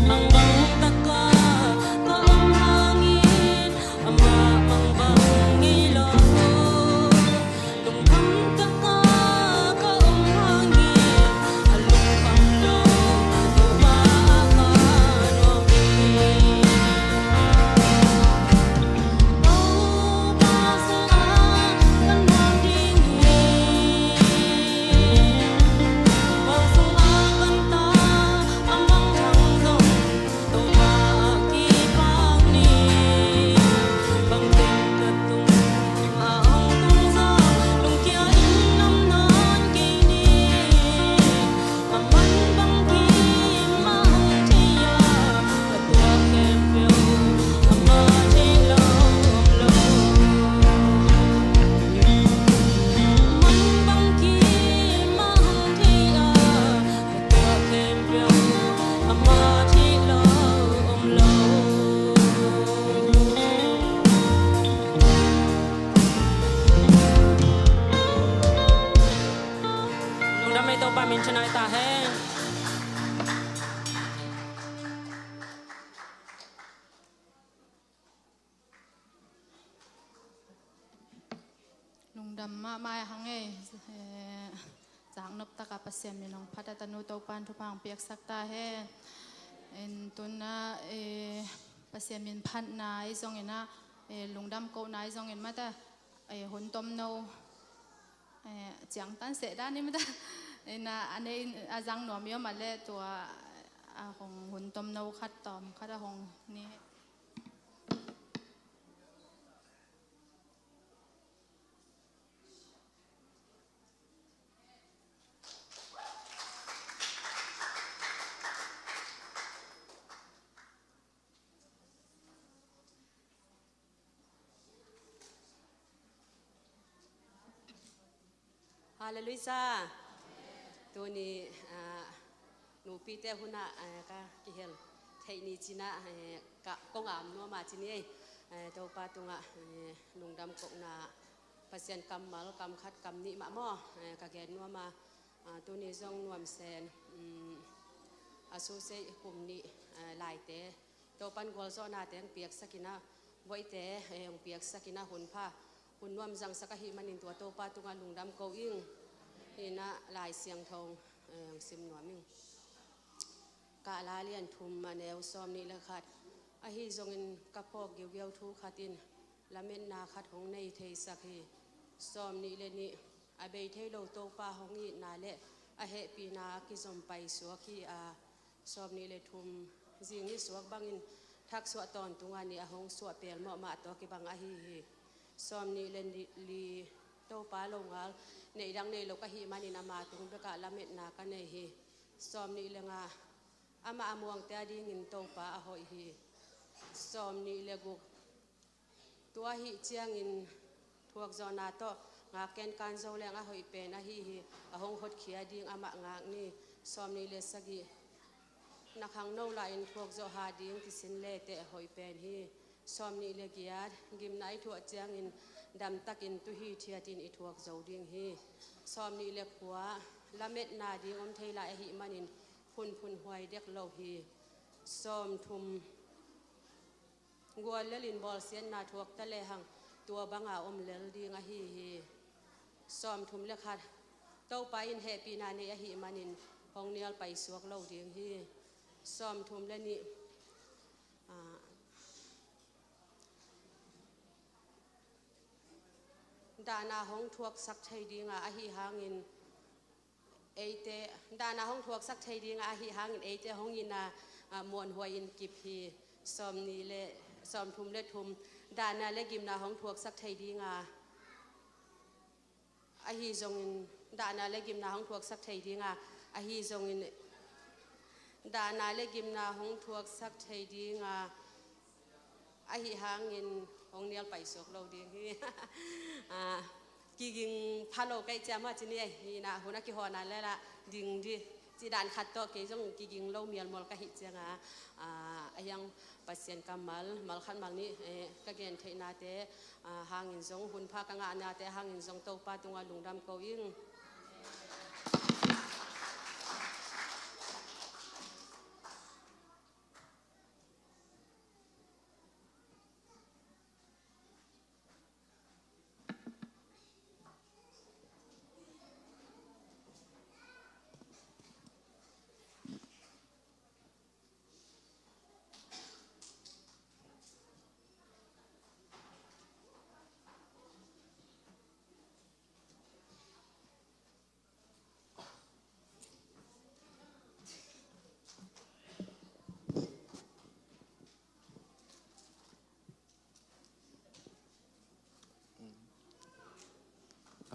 Mangbang takah ka om hangin amah mangbang ngei lo. Lungkham takah ka om hangin a lungkham lo Topa ah ka nuam hi. Topa sungah ka nuam ding hi. Bang sungah kan ta, a mangthang zong Topa ah kipak ni. Bang teng ka tung, a hong tung zong lungkia in om nawn kei ni. A man bang kim a hong thei a, ka tuah khempeuh ama thei lo om lo. A man bang kim a hong thei a, ka tuah khempeuh ama thei lo om lo. Lungdam ei, Topa min thang nai ta hen. Lungdam mahmah hang ei. Eh, Taknop taka Pasian min hong phat a, tanu Topan thupha hong piaksak ta hen. En tuna, eh, Pasian min phatna i zongin a, eh, lungdam kohna i zongin mata, eh, hun tomno, eh, ciangtan seh dan i mata. Ina, a nei, a zang nuam i om a le tua, a hong hun tomno khat tawm khat a hong ni. Halleluiah. Tuni, ah, nupite hunah, ah, ka kihel theih ni cinah, eh, ka kong am nuama cini ei. Eh, Topa tungah, eh, lungdam kohna Pasian kammal, kam khat, kam nih mah maw, eh, ka gen nuama, ah, tuni zong nuamsen, mm, a susei kum nih, eh, laite Topan gualzawhnate hong piaksak ina, voihte, eh, hong piaksak ina, hun pha, hun nuam zangsak ahih manin tua Topa tungah lungdam ko ing. Ina Lai Siangtho, eh, hong sim nuam ing. Kahla lian thum a neu sawm nih le khat. Ahi zongin ka phawk giugiau thu khat in lametna khat hong nei theisak hi. Sawm nih le nih, a bei thei lo Topa hong itna le a hehpihna a kizom paisuak hi a, sawm nih le thum, zing i suak bangin thaksuah tawntung a nih a hong suah pelmawh mah tawh kibang ahi hi. Sawm nih le li, Topa lo ngal neih dang nei lo ka hih manin ama tung bekah lametna ka nei hi. Sawm nih le nga, amah a muangte a dingin Topa a hoih hi. Sawm nih le guk, tua ahih ciangin thuakzawhna tawh ngakkenkan zo leng a hoih pen ahi hi. A hong hotkhia ding amah ngak ni. Sawm nih le sagih, na khangno lahin thuakzawh ha ding kisin leteh a hoih pen hi. Sawm nih le giat, gimna i thuah ciangin damtakin tuhi thiatin i thuak zo ding hi. Sawm nih le kua, lametna ding om thei lai ahih manin phunphun huai dek lo hi. Sawm thum, gual lelin bawlsiatna thuak ta lehang tua banga om lel ding ahi hi. Sawm thum le khat, Topa in hehpihna nei ahih manin hong nial paisuak lo ding hi. Sawm thum le nih, ah, dahna hong thuaksak thei dinga ahi hangin eite, dahna hong thuaksak thei dinga ahi hangin eite hong ina, ah, muanhuai in kip hi. Sawm nih le, sawm thum le thum, dahna le gimna hong thuaksak thei dinga ahi zongin, dahna le gimna hong thuaksak thei dinga ahi zongin, dahna le gimna hong thuaksak thei dinga ahi hangin hong nial paisuak lo ding hi. Ah, kiging pha lo ka hih ciang mah cini ei, hina hun a kihawna lela ding di ci dan khat tawh kei zong kiging lo mialmual ka hih cianga, ah, a hiang Pasian kammal, mal khat mal nih, eh, ka gen theihnate, ah, hangin zong hun pha ka ngahnate hangin zong Topa tungah lungdam ko ing.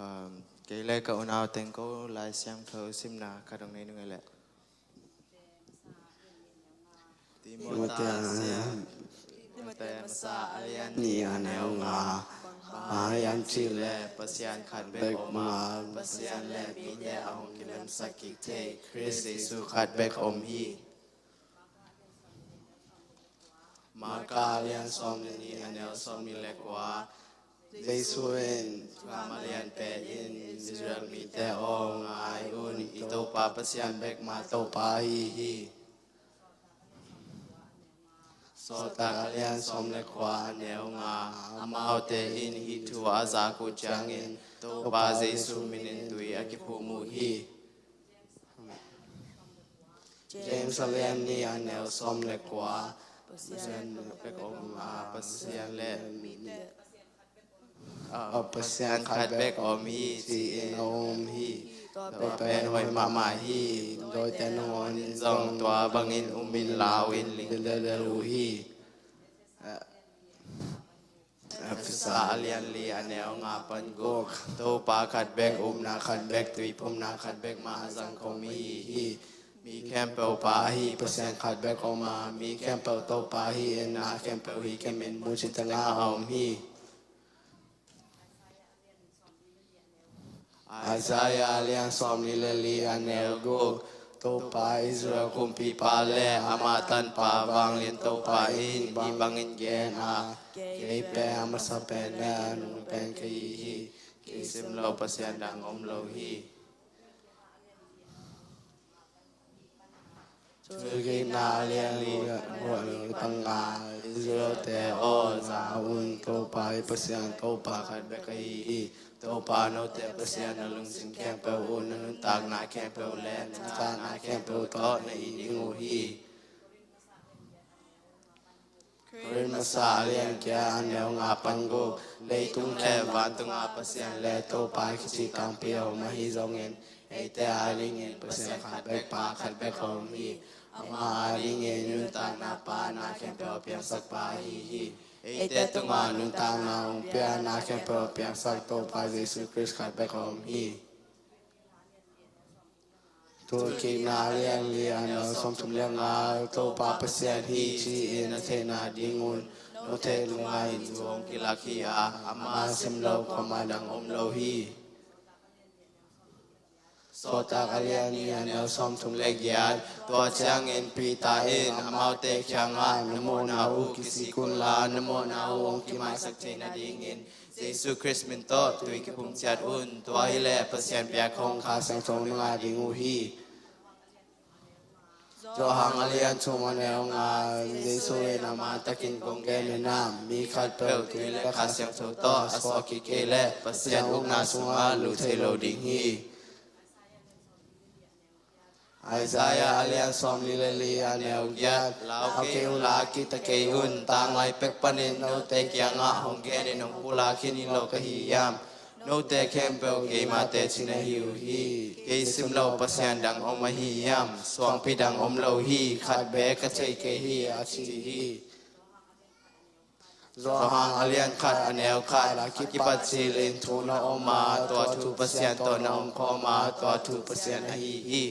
Um, kei le ka unau teng ko Lai Siangtho simna ka dong nei nung e le. Timoti a sia. Timoti masa a lian nih a neu nga. Bang hang hiam cih leh Pasian khat bek om a, Pasian le mite a hong kilemsak kik thei Khrist Jesu khat bek om hi. Marka a lian sawm le nih a neu sawm nih le kua. Jesu in, gam a lian pen in Israel mite aw, ngai un, i Topa Pasian bek mah Topa ahi hi. Sawltak a lian sawm le kua, a neu nga. Amaute in hih thu a zak uh ciangin Topa Jesu minin tui a kiphum uh hi. James a lian nih, a neu sawm le kua. Pasian bek om a, Pasian le mite a, Pasian khat bek om hi, ci-in a um hi. Tua pen hoih mahmah hi. Dawite nangawn in zong tua bangin um in, lau in, ling lel uh hi. Efesa a lian li, a neu nga pan guk. Topa khat bek, upna khat bek, tuiphumna khat bek mah a zang ko mi hi. Mi khempeuh Pa ahi Pasian khat bek om a, mi khempeuh Topa hi in, na khempeuh hi kemin mucitanga a om hi. Isaiah a lian sawmli le li, a neu guk. Topa, Israel kumpipa le ama tanpa, vanglian Topa in hih bangin gen a, kei pen a masa pen le a nung pen ka hi hi. Kei sim lo Pasian dang om lo hi. Thuhilhkikna a lian li, a neu tang nga. Israelte aw, za un, Topa i Pasian Topa khat bek ahi hi. Topa note Pasian na lungsim khempeuh uh, na nuntakna khempeuh le na nuntakna khempeuh tawh na it ding uh hi. Korin masa a lian giat, a neu nga pan guk. Leitung le vantunga Pasian le Topa kici tampi a om ahi zongin, eite adingin Pasian khat bek, Pa khat bek a om hi. Ama adingin nuntakna Pa, na khempeuh a piangsak Pa ahi hi. Eite tungah nuntakna hong pia, na khempeuh a piangsak Topa Jesu Khrist khat bek a om hi. Thuhilhkikna a lian li, a neu sawmthum le nga. Topa Pasian hi ci-in a theihna dingun note tungah hih thu hong kilak hi a, ama sim lo kuamah dang om lo hi. Sawltak a lian nih, a neu sawmthum le giat. Tua ciangin Peter in amaute kiangah, na mawhna uh kisik unla, na mawhna uh hong kimaisak theih nadingin Jesu Khrist min tawh tui kiphum ciat un. Tua hileh Pasian piak hong Kha Siangtho na ngah ding uh hi. Johan a lian thum, a neu nga. Jesu in a man takin kong gen hi, na mi khatpeuh tui le Kha Siangtho tawh a suak kik kei leh Pasian ukna sungah lut thei lo ding hi. Isaiah a lian sawmli le li, a neu giat. Lau kei unla, kihta kei un. Tanglai pek panin note kiangah hong genin hong pulak khin hi lo ka hi hiam? Note khempeuh keima teci na hi uh hi. Kei sim lo Pasian dang om ahi hiam? Suangpi dang om lo hi. Khat bek ka thei kei hi, a ci hi. Johan a lian khat, a neu khat. A kipat cilin thu na om a, tua thu Pasian tawh na om khawm a, tua thu Pasian ahi hi.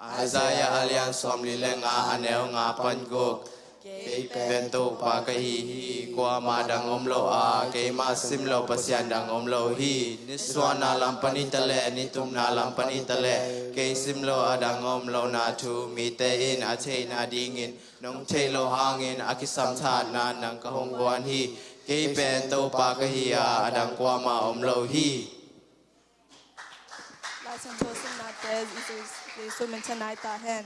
Isaiah a lian sawmli le nga, a neu nga pan guk. Kei pen Topa ka hi hi, kuamah dang om lo a, keimah sim lo Pasian dang om lo hi. Nisuahna lam pan hi taleh, nitumna lam pan hi taleh, kei sim lo a dang om lohna thu mite in a theihna dingin nong theih loh hangin a kisam thahatna nang ka hong guan hi. Kei pen Topa ka hi a, a dang kuamah om lo hi. Lai Siangtho simnate Jesu, Jesu min thang nai ta hen.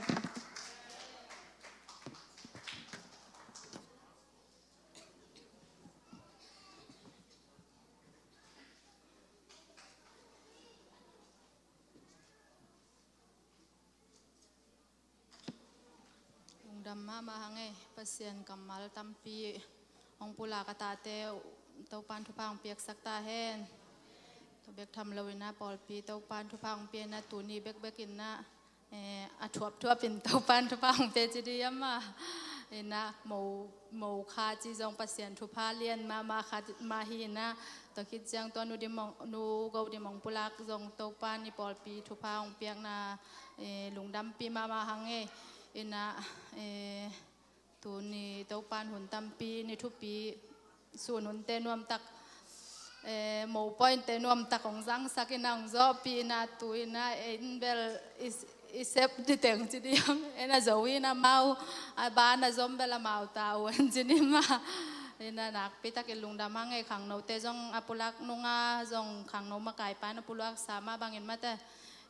Lungdam mahmah hang ei, Pasian kammal tampi hong pulak a tate Topan thupha hong piaksak ta hen. Tua bek tham loin a pawlpi Topan thupha hong pia in a, tuni bekbek in a, eh, a thuapthuap in Topan thupha hong pia ci dih hiam a. In a mo, mo kha ci zong Pasian thupha lian mahmah khat mah hi in a. Tua khit ciang tua Nu Dim hong, Nu Go Dim hong pulak zong Topan i pawlpi thupha hong piakna, eh, lungdampi mahmah hang ei. In a, eh, tuni Topan hun tampi, ni thupi, sun hunte nuamtak, eh, mo pointe nuamtak hong zangsak in a, hong zawhpih in a, tu in a, eh, in bel i, i sep dih teng ci dih hiam, en a zo in a, amau a ban a zom bel amau ta uh en ci ni mah. In a nakpi takin lungdam hang ei. Khangnote zong a pulak nung a, zong khangno makaipa in a pulaksa mah bangin mate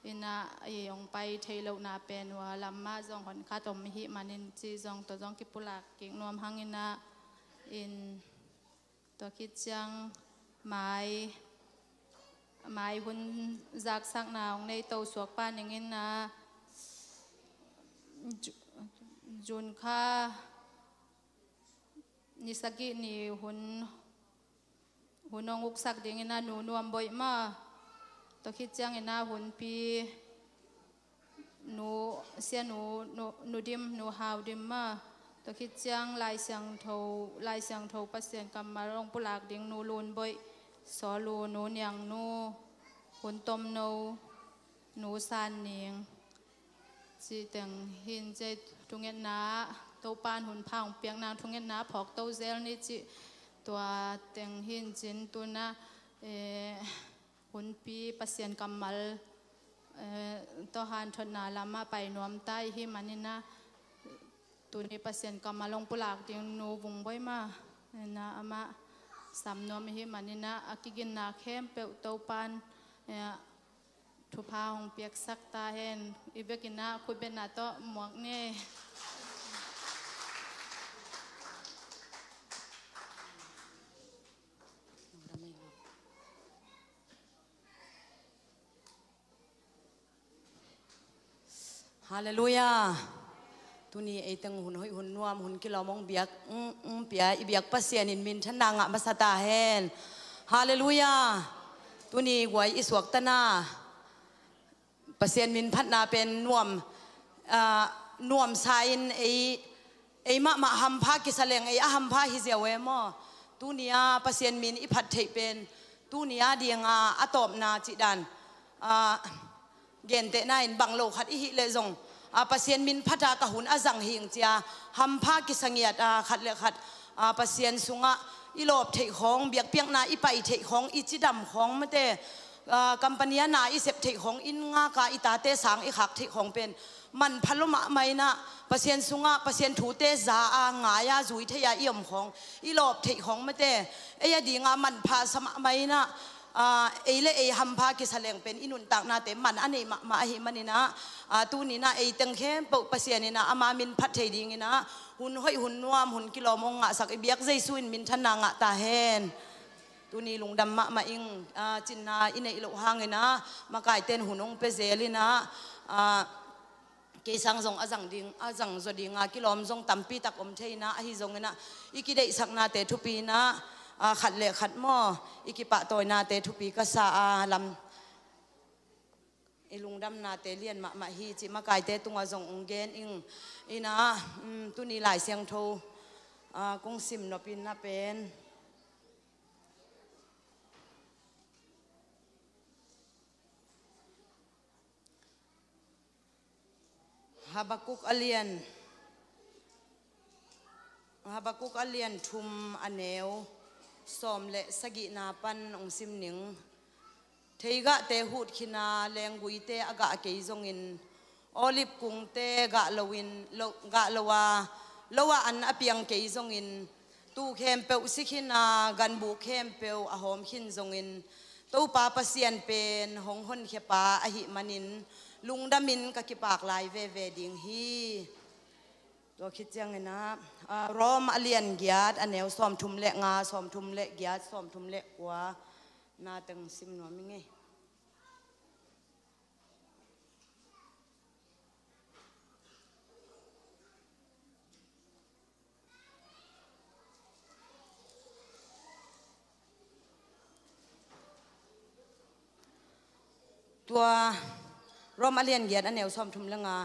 Inah i hong pai thei lohna pen ua lam mah zong honkhat om i hih manin cih zong tua zong kipulak kik nuam hang inah in tua khit ciang mai mai hun zaksakna hong nei to suak pa ning inah Ju- June kha ni sagih ni hun hun hong uksak dingin a nu nuam boih ma. Tua khit ciangin a hunpi nu sia nu nu, nu dim nu hau dim ma. Tua khit ciang Lai Siangtho Lai Siangtho Pasian kammal hong pulak ding nu lun boih, Saw lu nu niang nu, hun tom no nu san ning. Cih teng hin cei thungetna Topan hun pha hong piakna thungetna phawk to zel ni cih tua teng hin cin tuna eh, hunpi Pasian kammal eh, tawh hanthotna lamah pai nuam ta i hih maninah tuni Pasian kammal hong pulak ding nu vung boih ma inah amah sam nuam i hih maninah a kiginna khempeuh Topan eh, thupha hong piaksak ta hen. I vekinah khutbetna tawh muak ni. Halleluiah. Tuni eiteng hun hoih hun nuam hun kilawm hong biak hong pia i biak Pasian in minthanna ngah masa ta hen. Halleluiah. Tuni guai i suakta na Pasian min phatna pen nuam ah, nuamsa in ei ei mahmah hampha kisa leng ei a hampha hi ziau e maw? Tuni a Pasian min i phat theih pen tuni a dinga a tawpna cih dan ah, gentehna in bang lo khat i hih leh zong ah, Pasian min phata ka hun a zang hing cia hampha kisa ngiat ah, khat le khat ah, Pasian sungah i lawp theih khawng, biakpiakna i pai theih khawng, i cidam khawng mate ah, company a na i sep theih khawng, inn ngaka i tate sang i khak theih khawng pen manpha lua mahmah inah Pasian sungah Pasian thute za a ngai a zui thei a i om khawng, i lawp theih khawng mate ei a dinga manpha sa mahmah inah ah, ei le ei hampha kisa leng pen i nuntaknate man a neih mahmah ahih maninah ah, tuninah eiteng khempeuh Pasian inah ama min phat thei dinginah hun hoih hun nuam hun kilawm hong ngahsak i biak Jesu in minthanna ngah ta hen. Tuni lungdam mahmah ing ah, cinna i neih loh hangin ah makaite in hun hong pia zel in ah ah, kei sang zong a zang ding a zang zaw ding a kilawm zong tampi tak om thei in ah ahi zongin ah i kideihsaknate thupi in ah ah, khat le khat maw i kipahtawinate thupi ka sa a lam i lungdamnate lian mahmah hi cih makaite tungah zong hong gen ing in ah um, tuni Lai Siangtho ah, kong sim nop in ah pen Habakuk a lian Habakuk a lian thum a neu sawm le sagihna pan hong sim ning. Theigahte hut khin a lengguite a gah kei zongin, olib kungte gah loin lo, gah lo a lo a an a piang kei zongin, tuu khempeuh si khin a ganbuk khempeuh a hawm khin zongin, Topa Pasian pen hong honkhia pa ahih manin lungdamin ka kipak lai veve ding hi. Tua khit ciangin ah ah, Rom a lian giat a neu sawmthum le nga, sawmthum le giat, sawmthum le kua na teng sim nuam ing ei. Tua Rom a lian giat a neu sawmthum le nga.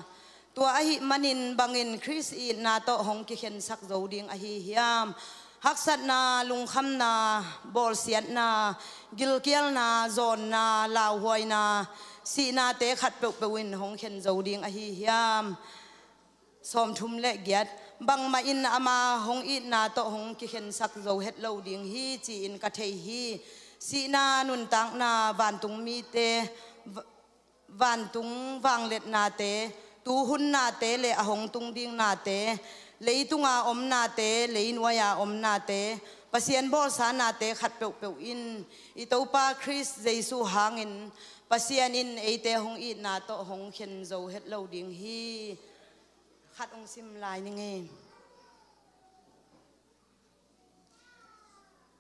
Tua ahih manin bangin Khrist itna tawh hong kikhensak zo ding ahi hiam? Haksatna, lungkhamna, bawlsiatna, gilkialna, zawnna, lauhuaina, sihnate khat peuhpeuh in hong khen zo ding ahi hiam? Sawmthum le giat. Bangmah in ama hong itna tawh hong kikhensak zo het lo ding hi ci-in ka thei hi. Sihna, nuntakna, vantung mite, va- vantung vangliatnate, tuhunnate le a hong tung dingnate, leitunga omnate, leinuaia omnate, Pasian bawlsanate khat peuhpeuh in i Topa Khrist Jesu hangin Pasian in eite hong itna tawh hong khen zo het lo ding hi. Khat hong sim lai ning ei.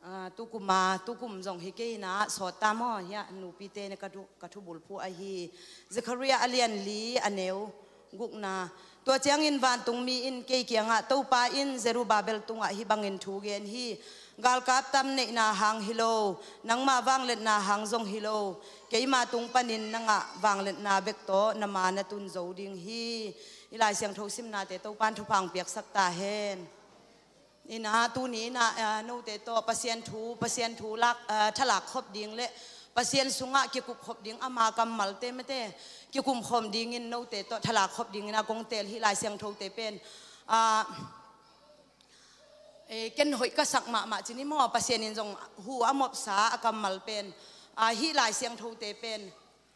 Ah, tukum a, tukum zong hi kei inah sawt ta maw, hiah nupite ne ka thu, ka thubulphuh ahi. Zekhariah a lian li a neu gukna. Tua ciangin vantungmi in kei kiangah, Topa in Zerubbabel tungah hih bangin thu gen hi. Galkap tam neihna hang hi lo, nangma vangliatna hang zong hi lo, keima tung panin na ngah vangliatna bek tawh na ma na tun zo ding hi. I Lai Siangtho simnate Topan thupha hong piaksak ta hen. Inah tuni inah, ah, note tawh Pasian thu, Pasian thu lak, ah, thalak khop ding le Pasian sungah kikup khop ding, ama kammalte mate kikum khawm dingin note tawh thalak khop dingin a kong teel hih Lai Siangthote pen, ah, eh, ken hoih ka sak mahmah ci ni maw, Pasian in zong hu a mopsa a kammal pen, ah, hih Lai Siangthote pen,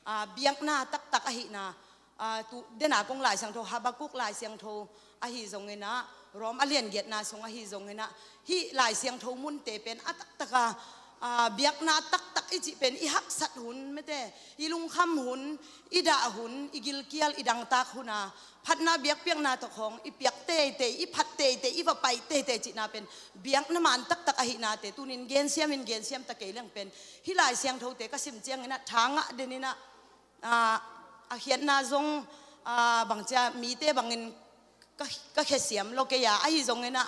ah, biakna taktak ahihna, ah, tu dena kong Lai Siangtho, Habakuk Lai Siangtho ahi zonginah, Rom a lian giatna sung ahi zonginah, hih Lai Siangtho munte pen a taktaka, ah, biakna taktak i cih pen i haksat hun mate, i lungkham hun, i dah hun, i gilkial, i dangtak huna, phatna biakpiakna tawh khawng i piak teitei, i phat teitei, i va pai teitei cihna pen biakna man taktak ahihnate tunin gensiam in gensiam ta kei leng pen hih Lai Siangthote ka sim cianginah tha ngah deninah, ah, a khiatna zong, ah, bangcia mite bangin ka, ka khia siam lo kei a, ahi zonginah,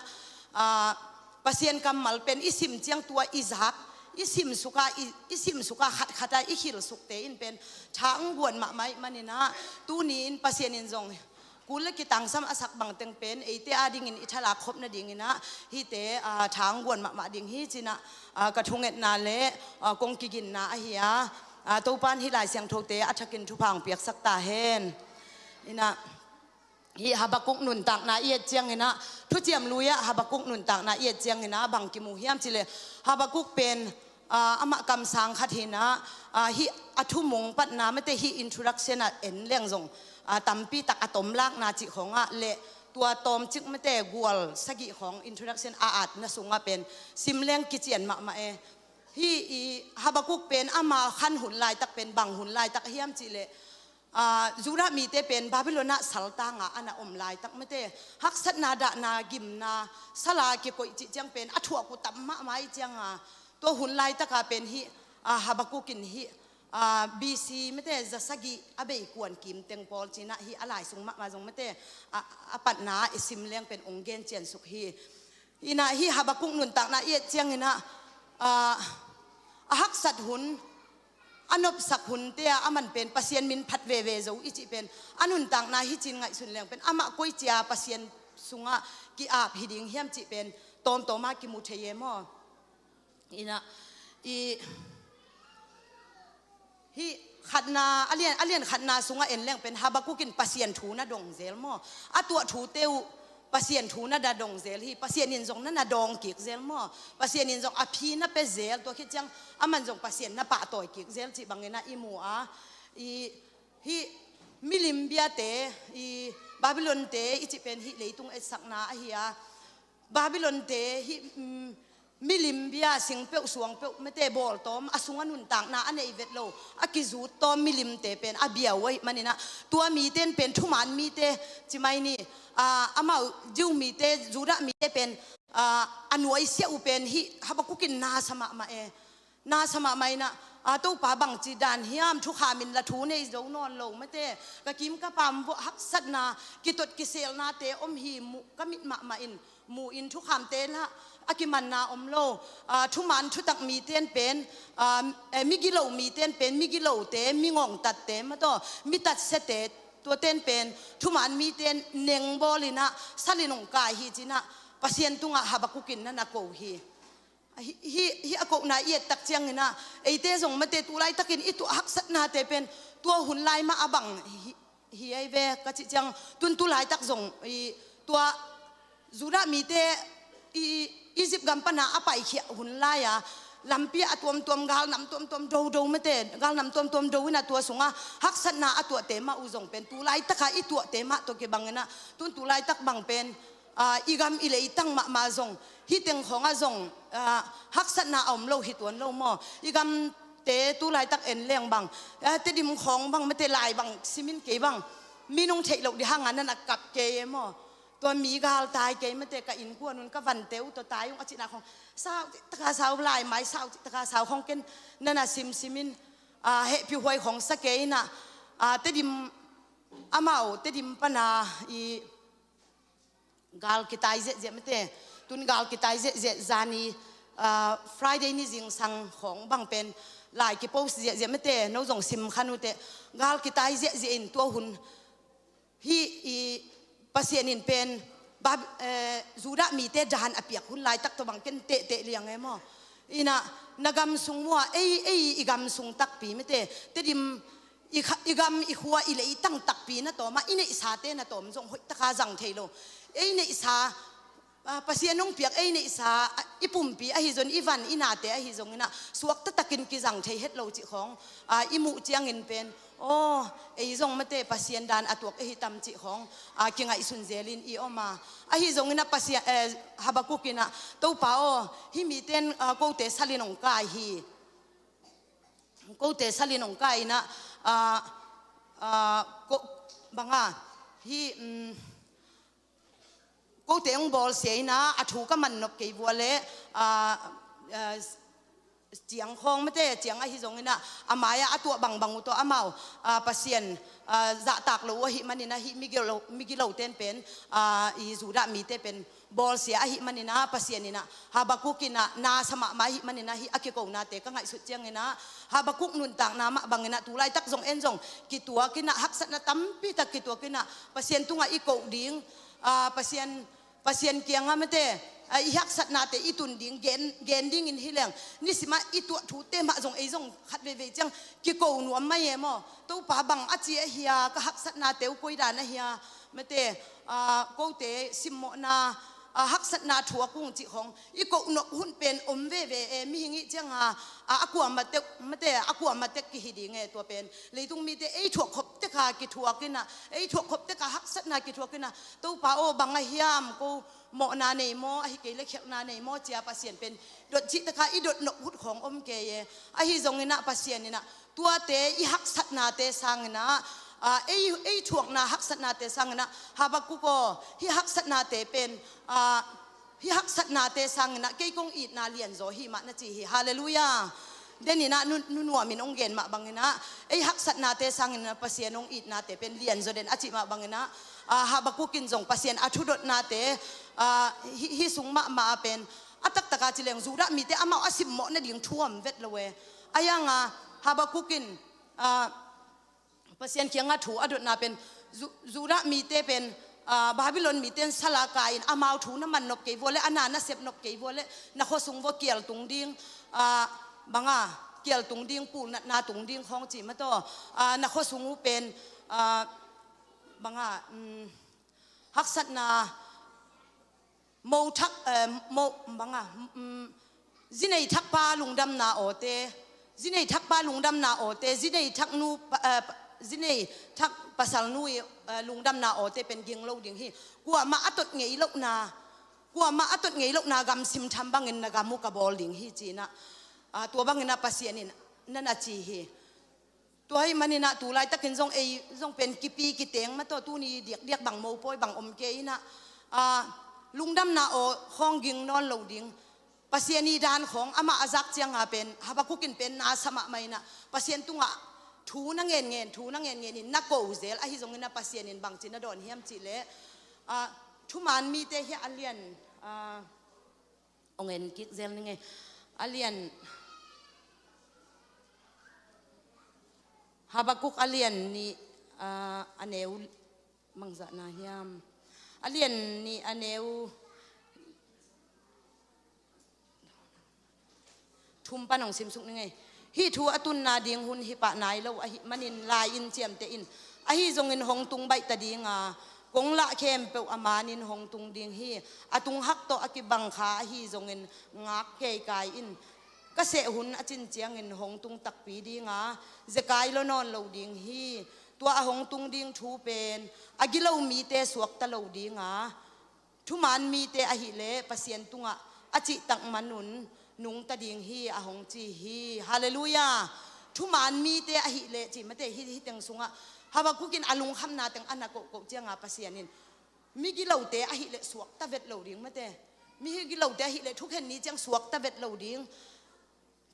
ah, Pasian kammal pen i sim ciang tua i zak, i sim suka, i, i sim suka khatkhat a i khil sukte in pen tha ang guan mahmah ih maninah tuni in Pasian in zong kul le kitangsam a sak bangteng pen eite adingin i thalak khop nadinginah hihte, ah, tha ang guan mahmah ding hi cinah, ah, ka thungetna le, ah, kong kiginna ahi a, ah, Topan hih Lai Siangthote a thakin thupha hong piaksak ta hen. Inah, hih Habakuk nuntakna i et cianginah, Thuciam Lui ah Habakuk nuntakna i et cianginah bang kimu hiam cileh, Habakuk pen, ah, amah kamsang khat hinah, ah, hih a thumung patna mate hih introduction ah en leng zong, ah, tampi tak a tomlakna cih khawngah le tua tawmcik mate gual sagih khawng introduction a atna sungah pen sim leng kician mahmah e. Hih i Habakuk pen ama khan hun laitak pen bang hun laitak hiam cihleh, ah, Judah mite pen Babylon ah saltanga a na om laitak mate, haksatna, dahna, gimna, sala kikoih cih ciang pen a thuak uh tam mahmah ih cianga, tua hun laitaka pen hih, ah, Habakuk in hih, ah, B C mate zasagih a bei kuan kim teng pawl cinah hih a lai sung mahmah zong mate, ah, a patna i sim leng pen ong gen ciansuk hi. Inah hih Habakuk nuntakna i et cianginah, ah, a haksat hun, a nopsak hunte ah a man pen Pasian min phat veve zo i cih pen a nuntakna hi cin ngaihsun leng pen amah koicia Pasian sungah ki-ap hi ding hiam cih pen tawmtawma kimu thei e maw? Inah, i, hih khatna, a lian, a lian khatna sungah en leng pen Habakuk in Pasian thu na dong zel maw? A tuah thute uh Pasian thu na da dong zel hi. Pasian in zong na na dawng kik zel maw? Pasian in zong a phi na pe zel, tua khit ciang aman zong Pasian na pahtawi kik zel cih bangin ah i mu a, i, hih milim biate, i Babylon-te i cih pen hih leitung etsakna ahi a, Babylon-te hih, mm, milim bia sing peuh suang peuh mate bawltawm a sungah nuntakna a nei vet lo, a kizut tawm milimte pen a bia uh ahih maninah tua mite in pen thuman mite ci mai ni, ah, amau Jew mite, Judah mite pen, ah, a nuaisiah uh pen hih Habakuk in nasa mahmah e. Nasa mahmah inah, a, Topa bangci dan hiam, thukham in la thu nei zo nawn lo mate, ka kim ka pam vuah haksatna, kitot kiselnate om hi, mu, ka mit mahmah in mu in thukhamte lah a kimanna om lo, a, thuman thutak mite in pen, a, eh, migilo mite in pen, migilote, mingongtatte mataw, mitatsiate, tuate in pen thuman mite in neng bawl inah salin ong kai hi cinah Pasian tungah Habakuk in na na ko hi. Hih, hih, hih a kohna i et tak cianginah eite zong mate tu laitakin i tuah haksatnate pen tua hun lai mah a bang hi, hi ei ve ka cih ciang, tun tu laitak zong i tua Judah mite i Egypt gam pana a paikhiah hun lai-a lampi a tuamtuam, galnam tuamtuam dodo mate, galnam tuamtuam do inah tua sungah haksatna a tuahte mah uh zong pen tu laitaka i tuahte mah tawh kibanginah tun tu laitak bang pen, ah, i gam i leitang mahmah zong, hih teng khawngah zong, ah, haksatna a om lo hi tuan lo maw? I gam te tu laitak en leng bang, a, Tedim khawng bang mate lai bang simin kei bang, mi nong theih loh dih hanga nan a kap kei e maw. Tua mi galtai kei mate ka innkuan un ka vante uh tua tai ung a cihna khawng sau cih taka sau lai mai sau cih taka sau khawng ken nan a simsimin, a, hehpih huai khawng sa kei inah, a, Tedim amau Tedim pana i gal kitai ziahziah mate. Tun gal kitai ziahziah zani, ah, Friday ni zingsang khawng bang pen lai kipost ziahziah mate. No zong sim khan uh teh. Gal kitai ziahziah in tua hun hi i Pasian in pen Bab-, eh, Judah mite dan a piak hun laitak tawh bang ken tehteh liang e maw. Inah na gam sung mua ei, ei i gam sung takpi mate. Tedim i kha-, i gam i khua i leitang takpi na tawm ah i neihsate na tawm zong hoihtaka zang thei lo. Ei neihsa, ah, Pasian hong piak ei neihsa, ah, i pumpi ahi zong i van i nate ahi zong inah suakta takin kizang thei het lo cih khawng, ah, i muh ciangin pen, aw, ei zong mate Pasian dan a tuak ahi tam cih khawng, ah, kingaihsun zelin i om a. Ahi zong inah Pasian, eh, Habakuk inah, Topa aw, hih miten, ah, kote salin hong kai hi. Kote salin hong kai inah, ah, ah, ko, banga, hi, um, kote hong bawlsia inah, a thu ka man nop kei vua le, ah, ah, ciang khawng mate, ciang ahi zong inah, a mai-ah a tuah bangbang uh tawh amau, ah, Pasian, ah, zahtak lo uh ahih manin ah hih migilo, migiloten pen, ah, i Judah mite pen, bawlsia ahih manin ah Pasian inah Habakuk inah na sa mahmah ahih manin ah hih a kikonate ka ngaihsut ciangin ah Habakuk nuntakna mah bangin ah tu laitak zong en zong kituak inah haksatna tampi tak kituak inah Pasian tungah i koh ding, ah, Pasian, Pasian kiangah mate, ah, i haksatnate i tun ding, gen, gen dingin hi leng nisimah i tuah thute mah zong ei zong khat veivei ciang kiko nuam mai e maw. Topa bang a ci ahi a, ka haksatnate uh koi dan ahi a, mate, ah, kote simmawhna, ah, haksatna thuak ung cih khawng i koh nop hun pen om veve e. Mihing ih cianga, ah, a kuamah tek, mate, a kuamah tek kihi ding e tua pen. Leitung mite ei thuak khop teka kithuak inah, ei thuak khop teka haksatna kithuak inah, Topa aw, bang a hiam, ko mawhna nei maw, ahi kei le khialhna nei maw cia Pasian pen dot cih teka i dot nop hun khawng om kei e. Ahi zong inah Pasian inah tuate i haksatnate sang inah, ah, ei, ei thuakna haksatnate sang inah, Habakuk aw, hih haksatnate pen, ah, hih haksatnate sang inah kei kong itna lianzaw hi mah na ci hi. Halleluiah. Den inah nu, nu nuamin hong gen mah bang inah, ei haksatnate sang inah Pasian hong itnate pen lianzaw den a cih mah bang inah, ah, Habakuk in zong Pasian a thudotnate, ah, hih, hih sung mahmah a pen a taktaka ci leng Judah mite amau a simmawh nading thu om vet lo e. A hianga Habakuk in, ah, Pasian kiangah thu a dotna pen, Ju-, Judah mite pen, ah, Babylon mite in sal a kai in amau thu na man nop kei vua le, a na na sep nop kei vua le, na khuasung vua kial tung ding, ah, banga, kial tung ding, pulnatna tung ding khawng cih mataw, ah, na khuasung uh pen, ah, banga, um, haksatna, mo thak, eh, mo, banga, mm, zinei thakpa lungdamna awte, zinei thakpa lungdamna awte, zinei thaknu pa, eh, pa, zinei thak pasalnu i, eh, lungdamna awte pen ging lo ding hi. Kuamah a tot ngei lohna, kuamah a tot ngei lohna gamsim tham bangin na gam uh ka bawl ding hi ci inah, ah, tua bangin ah Pasian in na na ci hi. Tua ahih manin ah tu laitakin zong ei zong pen kipi kiteng mataw, tuni diakdiak bang mopawi bang om kei inah, ah, lungdamna aw khawng ging nawn lo ding. Pasian i dan khawng amah a zak cianga pen Habakuk in pen na sa mahmah inah Pasian tungah thu na ngenngen, thu na ngenngen in na ko zel. Ahi zongin ah Pasian in bangci na dawn hiam cihleh, ah, Thuman Mite hia a lian, ah, ong en kik zel ning e. A lian, Habakuk a lian nih, ah, a neu, mangzahna hiam? A lian nih a neu thum pan ong simsuk ning e. Hih thu a tunna ding hun hi pah nai lo ahih manin lai-in ciamteh in. Ahi zongin hong tung baih ta dinga, kong lah khempeuh a manin hong tung ding hi. A tung hak tawh a kibang kha ahi zongin ngak keikai in. Ka seh hun a cin ciangin hong tung takpi dinga, zekai lo nawn lo ding hi. Tua a hong tung ding thu pen a gilo mite suakta lo dinga, Thuman Mite ahih leh Pasian tungah a cihtak manun nungta ding hi a hong ci hi. Halleluiah. Thuman mite ahih leh ci mate hi, hi teng sungah Habakuk in a lungkhamna teng a na kohkoh cianga Pasian in migilote ahih leh suakta vet lo ding mate. Migilote ahih leh thukhen ni ciang suakta vet lo ding.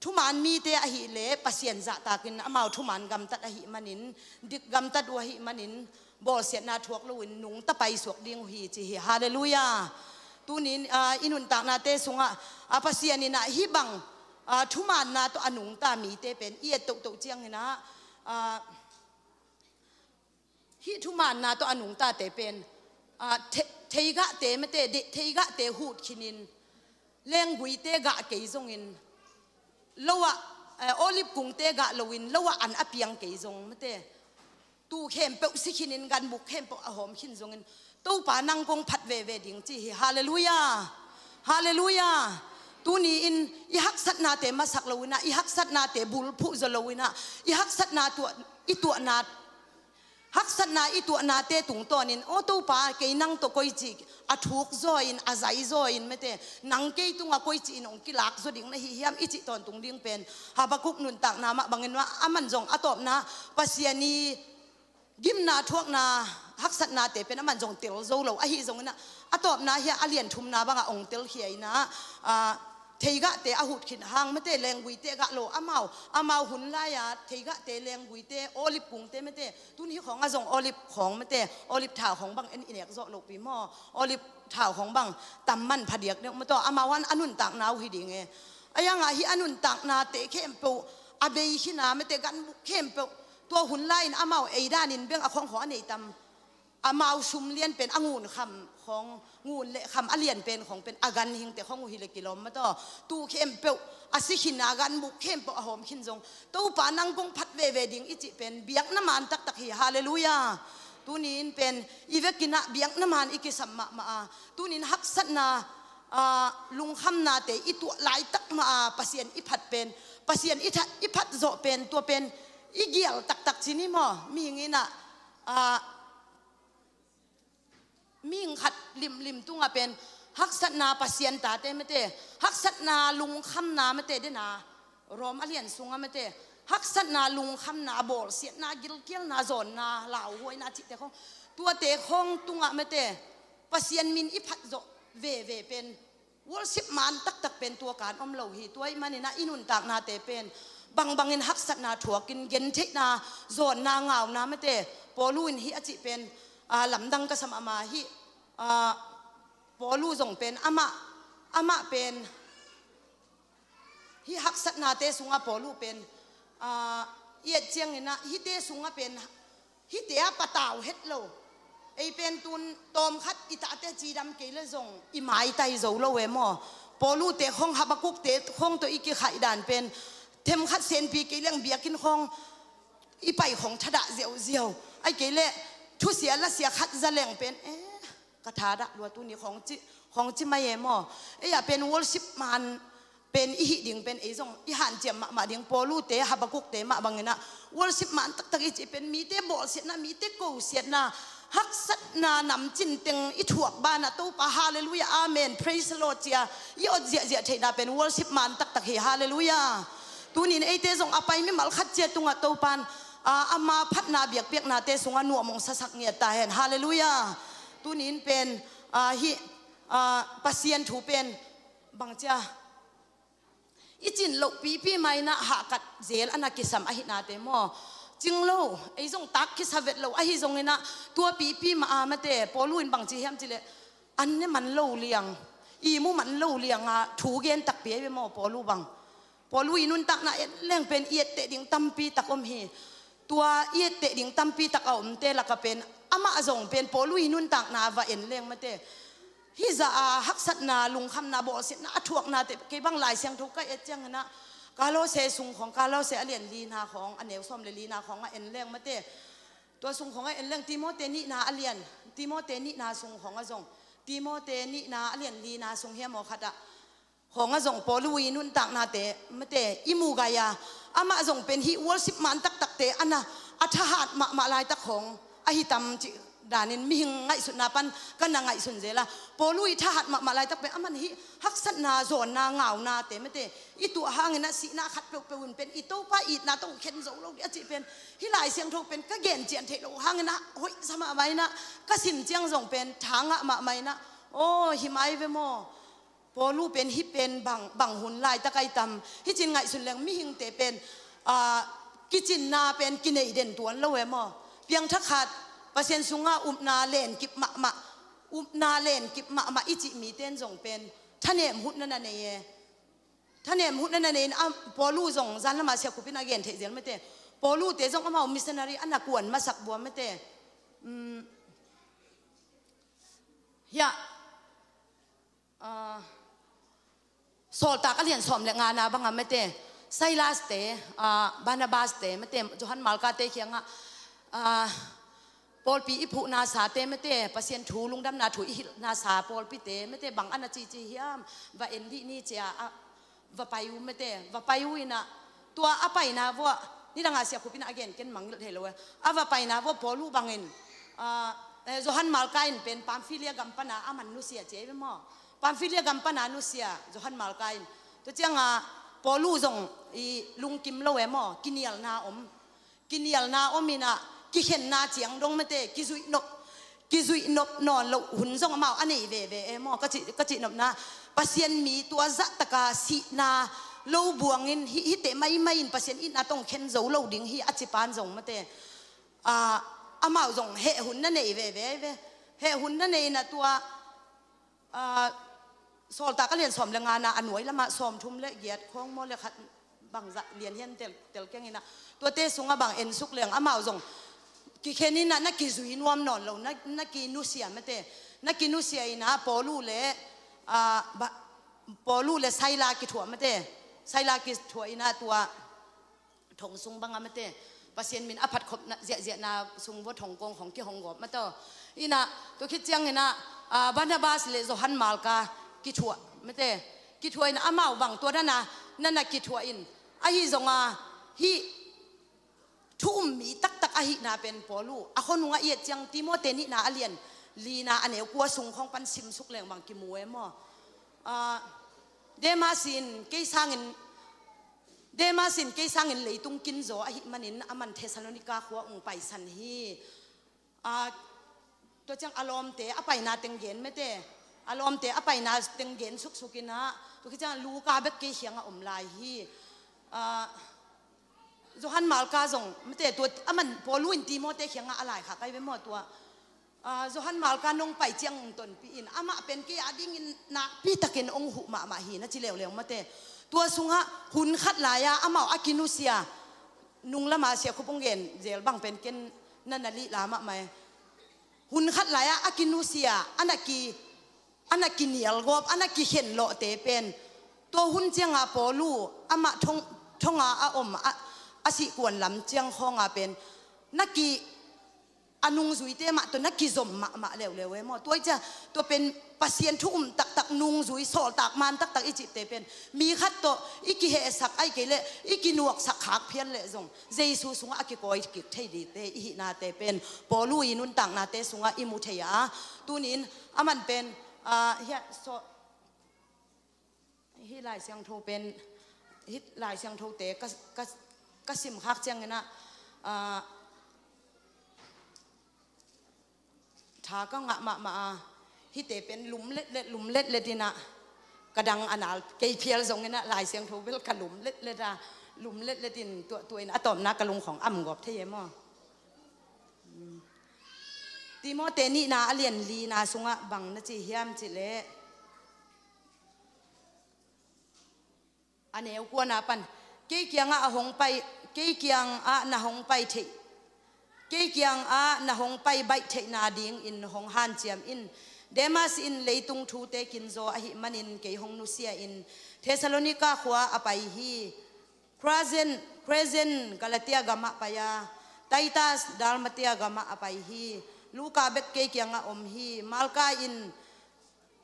Thuman mite ahih leh Pasian zahtakin amau thuman gamtat ahih manin, dik gamtat uh ahih manin, bawlsiatna thuak loin nungta paisuak ding uh hi ci hi. Halleluiah. Tunin, ah, i nuntaknate sungah, ah, Pasian in ah hih bang, ah, thumanna tawh a nungta mite pen i et tohtoh ciangin ah, ah, hih thumanna tawh a nungtate pen, ah, the-, theigahte mate, de-, theigahte hut khinin, lengguite gah kei zongin, lo ah, eh, olive kungte gah loin, lo ah an a piang kei zong mate, tuu khempeuh si khinin, ganbuk khempeuh a hawm khin zongin, Topa nang kong phat veve ding ci hi. Halleluiah. Halleluiah. Tuni-in i haksatnate masak loin ah, i haksatnate bulphuh zaw loin ah, i haksatna tuah, i tuahna, haksatna i tuahnate tungtawnin, aw Topa, kei nang tawh koici a thuk zaw in, a zai zaw in mate, nang kei tungah koici in hong kilak zaw ding na hi hiam i cih tawntung ding pen Habakuk nuntakna mah bangin ah, aman zong a tawpna Pasian i gimna thuakna haksatnate pen aman zong tel zo lo. Ahi zongin ah, a tawpna hi a, a lian thumna bangah hong telkhia in ah, ah, theigahte a hut khin hang mate, lengguite gah lo, amau, amau hun lai-a theigahte, lengguite, olive kungte mate, tun hih khawng ah zong olive khawng mate, olive thau khawng bang en i nek zawh lohpi maw? Olive thau khawng bang tam man phadiak deuh mate, amau an a nuntakna uh hi ding e. A yangah hih a nuntaknate khempeuh a bei khin a mate, ganbuk khempeuh, tua hun lai-in amau ei danin beng a khawng khawng a nei tam. Amau sum lian pen a ngun kham khawng, ngun le kham a lian pen khawng pen a ganhingte khawng uh hi le kilawm mate, tuu khempeuh a si khin a, ganbuk khempeuh a hawm khin zong, Topa nang kong phat veve ding i cih pen biakna man taktak hi. Halleluiah. Tuni-in pen i vekin ah biakna man i kisam mahmah a, tunin haksatna, ah, lungkhamnate i tuah laitak mah a Pasian i phat pen, Pasian i tha-, i phat zawh pen, tua pen i gial taktak ci ni maw? Mihing in ah, ah, mihing khat limlim tungah pen haksatna, Pasian tate mate, haksatna, lungkhamna mate dena, Rom a lian sungah mate, haksatna, lungkhamna, bawlsiatna, gilkialna, zawnna, lauhuaina cihte khawng, tuate khawng tungah mate, Pasian min i phat zawh veve pen, worship man taktak pen tua kan om lo hi. Tua ahih manin ah i nuntaknate pen bangbangin haksatna thuakin, gentheihna, zawnna, ngauna mate, Paulu in hih a cih pen, ah, lamdang ka sa mahmah hi. Ah, Paulu zong pen amah, amah pen hih haksatnate sungah Paulu pen, ah, i et ciangin ah hihte sungah pen, hihte a patau het lo. Ei pen tun tawmkhat i tahte cidam kei le zong i maitai zo lo e maw? Paulute khawng, Habakukte khawng tawh i kikhaih dan pen themkhat senpi kei leng biakinn khawng i pai khawng thadah ziauziau. Ahih kei leh thusia lasia khat za leng pen, eh, ka thadah lua tuni khawng ci, khawng ci mai e maw? Ei a pen worship man pen i hih ding pen ei zong i hanciam mahmah ding. Paulute, Habakukte mah bangin ah worship man taktak i cih pen mite bawlsiatna, mite kosiatna, haksatna namcin teng i thuak banah Topa, halleluiah, amen, praise the Lord cia i ot ziahziah theihna pen worship man taktak hi. Halleluiah. Tunin eite zong a pai mimal khat cia tungah Topan, ah, ama phatna biakpiaknate sungah nuamong sasak ngiat ta hen. Halleluiah. Tunin pen, ah, hih, ah, Pasian thu pen bangcia i cin loh pipi mah in ah hahkat zel a na kisam ahihnate maw? Cing lo, ei zong tak kisa vet lo ahi zongin ah, tua pipi mah a mate, Paulu in bangci hiam cih leh, an ne man lo liang, i mu man lo liang a thu gen takpi ahi ve maw, Paulu bang. Paulu i nuntakna en leng pen i etteh ding tampi tak om hi. Tua i etteh ding tampi tak a omte lakah pen amah zong pen Paulu i nuntakna va en leng mate, hih zah a haksatna, lungkhamna, bawlsiatna a thuaknate, kei bang Lai Siangtho ka et ciangin ah, Kolose sung khawng, Kolose a lian lina khawng, a neu sawm le lina khawng a en leng mate, tua sung khawng a en leng, Timote nihna a lian, Timote nihna sung khawng a zong, Timote nihna a lian lina sung hiam aw khat ah, khawng a zong Paulu i nuntaknate mate i mu gai a, amah zong pen hih worship man taktakte a na, a thahat mahmah laitak khawng ahi tam cih danin mihing ngaihsutna pan ka na ngaihsun zel a. Paulu i thahat mahmah laitak pen aman hih haksatna, zawnna, ngaunate mate i tuah hangin ah sihna khat peuhpeuh in pen i Topa itna tawh khen zo lo ding a cih pen hih Lai Siangtho pen ka gen cian theih loh hangin ah hoihsa mahmah in ah ka sim ciang zong pen tha ngah mahmah in ah, aw, hi mai ve maw? Paulu pen hih pen bang, bang hun laitak ai tam? Hih cin ngaihsun leng mihingte pen, ah, kicinna pen kinei den tuan lo e maw? Piangthak khat Pasian sungah upna lenkip mahmah, upna lenkip mahmah i cih mite in zong pen thanem hutna na nei e. Thanem hutna na nei in, ah, Paulu zong zan lamah siakupin a gen theih zel mate. Paulute zong amau missionary a na kuan masak bua mate. Um, hiah Aa, Sawltak a lian sawm le ngana banga mate, Silas te, aa, Barnabas te mate, Johan Marka te kiangah, aa, pawlpi i phuhna sa te mate, Pasian thu, lungdamna thu i hilhna sa pawlpi te mate, bang a na cici hiam? Va en dih ni cia, a va pai uh mate, va pai uh inah, tua a paina vuah, nidanga siakhup inah a gen ken mangngilh thei lo e. A va paina vuah Paulu bangin, ah, eh, Johan Marka in pen Pamphilia gam pana a man nusia cia i ve maw? Pamphilia gam pana nusia Johan Marka in. Tua cianga Paulu zong i lungkim lo e maw? Kinialna om. Kinialna om inah, kikhenna ciang dong mate, kizuih nop, kizuih nop nawn loh hun zong amau a nei veve e maw? Ka cih, ka cih nopna, Pasian mi tua zahtaka sihna lo buangin, hih, hihte maimai in Pasian itna tawh khen zo lo ding hi a ci pan zong mate. Ah, amau zong heh hun na nei veve ve. Heh hun na nei inah tua, ah, Sawltak a lian sawm le ngana a nuai lamah sawmthum le giat khawng maw le khat bangzah lian hian tel, tel keng inah, tuate sungah bang ensuk leng amau zong kikhen inah, na kizui nuam nawn lo, na, na kinusia mate, na kinusia inah Paulu le, ah, ba, Paulu le Saila kithuah mate, Saila kithuah inah tua thong sung banga mate, Pasian min a phatkhopna ziahziahna sung vua thong kong hong kihong gawp mate. Inah, tua khit ciang inah, ah, Barnabas le Johan Marka kithuah mate, kithuah inah amau bang tua dana, nana kithuah in, ahi zonga, hih thu um mi taktak ahihna pen Paulu a khonungah i et ciang Timote nihna a lian lina a neu kua sung khawng pan simsuk leng bang kimu e maw? Ah, Demas in kei sangin, Demas in kei sangin leitung kinzaw ahih manin a man Thessalonika khua ung paisan hi. Ah, tua ciang a lawmte a paina teng gen mate, a lawmte a paina teng gen suksuk inah, tua khit ciang Luka bek kei kiangah om lai hi. Ah, Johan Marka zong mate, tua a man Paulu in Timote kiangah a laikhak ai ve maw tua. Ah, Johan Marka nong pai ciang ung tonpih in, amah pen kei a dingin nakpi takin ong huh mahmah hi na ci leuleu mate. Tua sungah hun khat lai-a amau a kinusia, nung lama siakhup ong gen zel bang pen ken na na lih la mahmah e. Hun khat lai-a a kinusia, a na ki, a na kinial gawp, a na kikhen lawhte pen, tua hun cianga Paulu amah thong, thonga a om a, a sihkuan lam ciang khawnga pen na ki, a nungzuite mah tawh na kizom mahmah leuleu e maw? Tua i cia, tua pen Pasian thu um taktak, nungzui sawltak man taktak i cihte pen mi khat tawh i kihehsak ai kei leh i kinuaksak khak phial leh zong Jesu sungah a kikawi kik thei dingte i hihnate pen Paulu i nuntaknate sungah i mu thei a. Tunin a man pen, ah, hiah saw, hih Lai Siangtho pen, hih Lai Siangthote ka, ka, ka simkhak cianginah, ah, tha ka ngah mahmah a, hihte pen lum letlet, lum letlet inah, ka dang a nal kei phial zonginah Lai Siangtho bel ka lum letlet a, lum letlet in tuahtuah in a tawpna ka lungkhong am gawp thei e maw? Timote nihna a lian lina sungah bang na ci hiam cih leh, a neu kuana pan, kei kiangah a hong pai, kei kiangah na hong pai theih, kei kiangah na hong pai baih theihna dingin hong hanciam in. Demas in leitung thute kinzaw ahih manin kei hong nusia in Thessalonika khua a pai hi. Crescens, Crescens Galatia gamah pai a, Titus Dalmatia gamah a pai hi. Luka bek kei kiangah om hi. Marka in,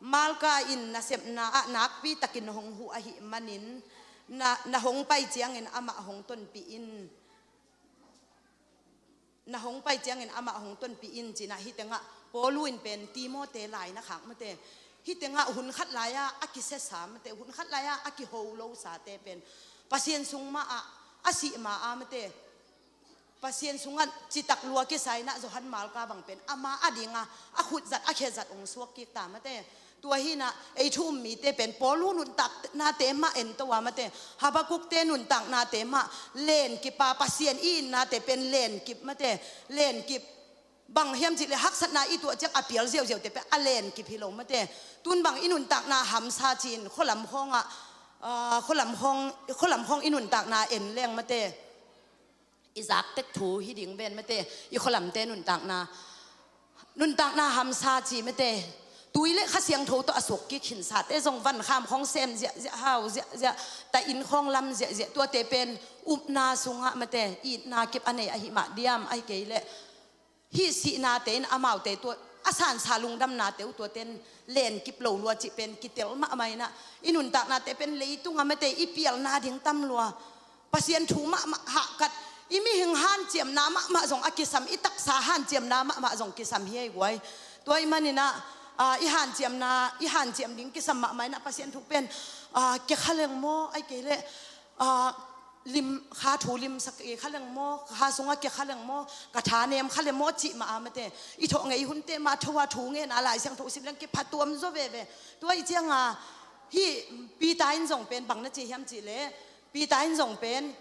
Marka in nasepna ah nakpi takin hong huh ahih manin, na, na hong pai ciangin amah hong tonpih in. Na hong pai ciangin amah hong tonpih in cinah, hih tengah Paulu in pen Timote lai na khak mate. Hih tengah hun khat lai-ah a kisesa mate, hun khat lai-ah a kiho losate pen Pasian sung mah ah a sih ma-a mate, Pasian sungah citak lua kisa inah Johan Marka bang pen ama a dinga a khut zat a khe zat hong suak kik ta mate. Tua hinah ei thu um mite pen Paulu nuntaknate mah en to a mate, Habakukte nuntaknate mah lenkip a, Pasian i itnate pen lenkip mate, lenkip. Bang hiam cihleh haksatna i tuah ciang a pial ziauziaute pen a lenkip hi lo mate. Tun bang i nuntakna hamsa ci-in khualam khawngah, ah, khualam khawng, khualam khawng i nuntakna en leng mate, i zaktek thu hi ding ven mate, i khualamte nuntakna, nuntakna hamsa ci mate. Tui le Kha Siangtho tawh a suak kik khinsate zong van kham khawng sem ziahziah, hau ziahziah, ta inn khawng lam ziahziah, tuate pen upna sungah mate itna kip a nei ahi mah diam, ahi kei leh hih sihnate in amaute tua a sansa lungdamnate uh tuaten lenkip lo lua cih pen kitel mahmah inah, i nuntaknate pen leitungah mate i pialna ding tam lua. Pasian thu mahmah hahkat, i mihing hanciamna mahmah zong a kisam, i taksa hanciamna mahmah zong kisam hi ei guai. Tua ih maninah, ah, i hanciamna, i hanciam ding kisam mahmah inah Pasian thu pen, ah, kia kha leng maw, ahi kei leh, ah, lim, kha thu limsak i kha leng maw, kha sungah kia kha leng maw, ka tha nem kha leng maw cih mah a mate. I thawh ngei hunte mah tho a thu ngen a Lai Siangtho sim leng kiphatuam zaw veve. Tua ih cianga hih Peter in zong pen bang na ci hiam cihleh, Peter in zong pen,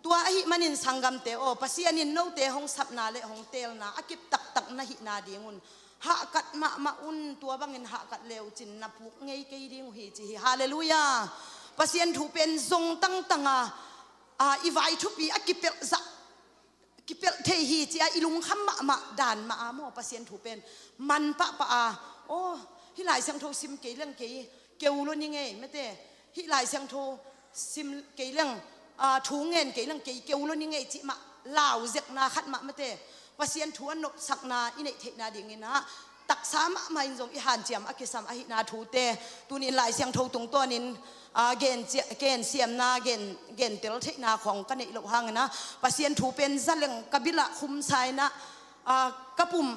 tua ahih manin sanggamte aw, Pasian in note hong sapna le hong teelna a kip taktak na hihna dingun hahkat mahmah un, tua bangin hahkat leucin na puk ngei kei ding uh hi ci hi. Halleluiah. Pasian thu pen zong tangtanga, a, i vai thupi a kipelh zah, kipelh thei hi ci-a i lungkham mahmah dan mah a maw, Pasian thu pen man pahpah a, aw, hih Lai Siangtho sim kei leng kei keu lo ni ngei mate, hih Lai Siangtho sim kei leng, ah, thu ngen kei leng kei keu lo ni ngei cih mah lau zekna khat mah mate, Pasian thu a nopsakna i neih theihna dinginah taksa mahmah in zong i hanciam a kisam ahihna thute tunin Lai Siangtho tungtawnin, ah, gen cia-, gensiamna, gen, gentel theihna khawng ka neih loh hanginah Pasian thu pen zaleng ka bilah khumsa inah, ah, ka pum,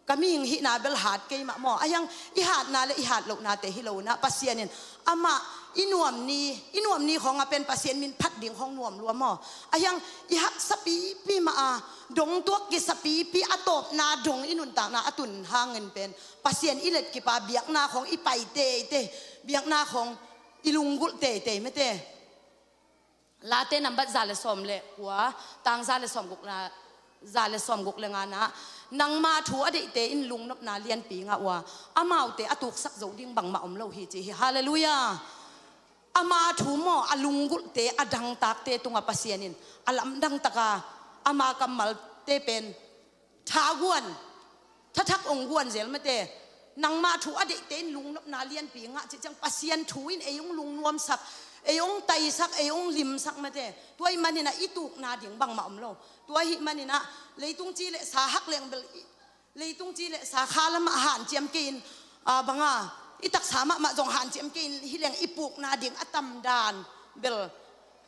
ka mihing hihna bel hat kei mah maw. Ahiang i hatna le i hat lohnate hi lo inah Pasian in amah i nuam ni, i nuam ni khawngah pen Pasian min phat ding khawng nuam lua maw. Ahiang i haksa pipi mah a, dong tuak kisa pipi a tawpna dong i nuntakna a tun hangin pen Pasian i letkip a biakna khawng i pai teitei, biakna khawng i lunggulh teitei mate. Late nambat za le sawm le kua, tang za le sawm guk la, za le sawm guk le nganah, nangma thu a deihte in lungnopna lianpi ngah uh a, amaute a tuksak zo ding bangmah om lo hi ci hi. Halleluiah. Ama thu maw, a lunggulhte, a dangtakte tungah Pasian in a lamdang taka ama kammalte pen thaguan, thathak ong guan zel mate. Nangma thu a deihte in lungnopna lianpi ngah cih ciang Pasian thu in ei ong lungnuamsak, ei ong taisak, ei ong limsak mate. Tua ih maninah i tukna ding bangmah om lo. Tua ih maninah leitung ci le sa hak leng bel i, leitung ci le sa kha lamah hanciam kei in, ah, banga i taksa mahmah zong hanciam kei in hi leng i pukna ding a tamdan bel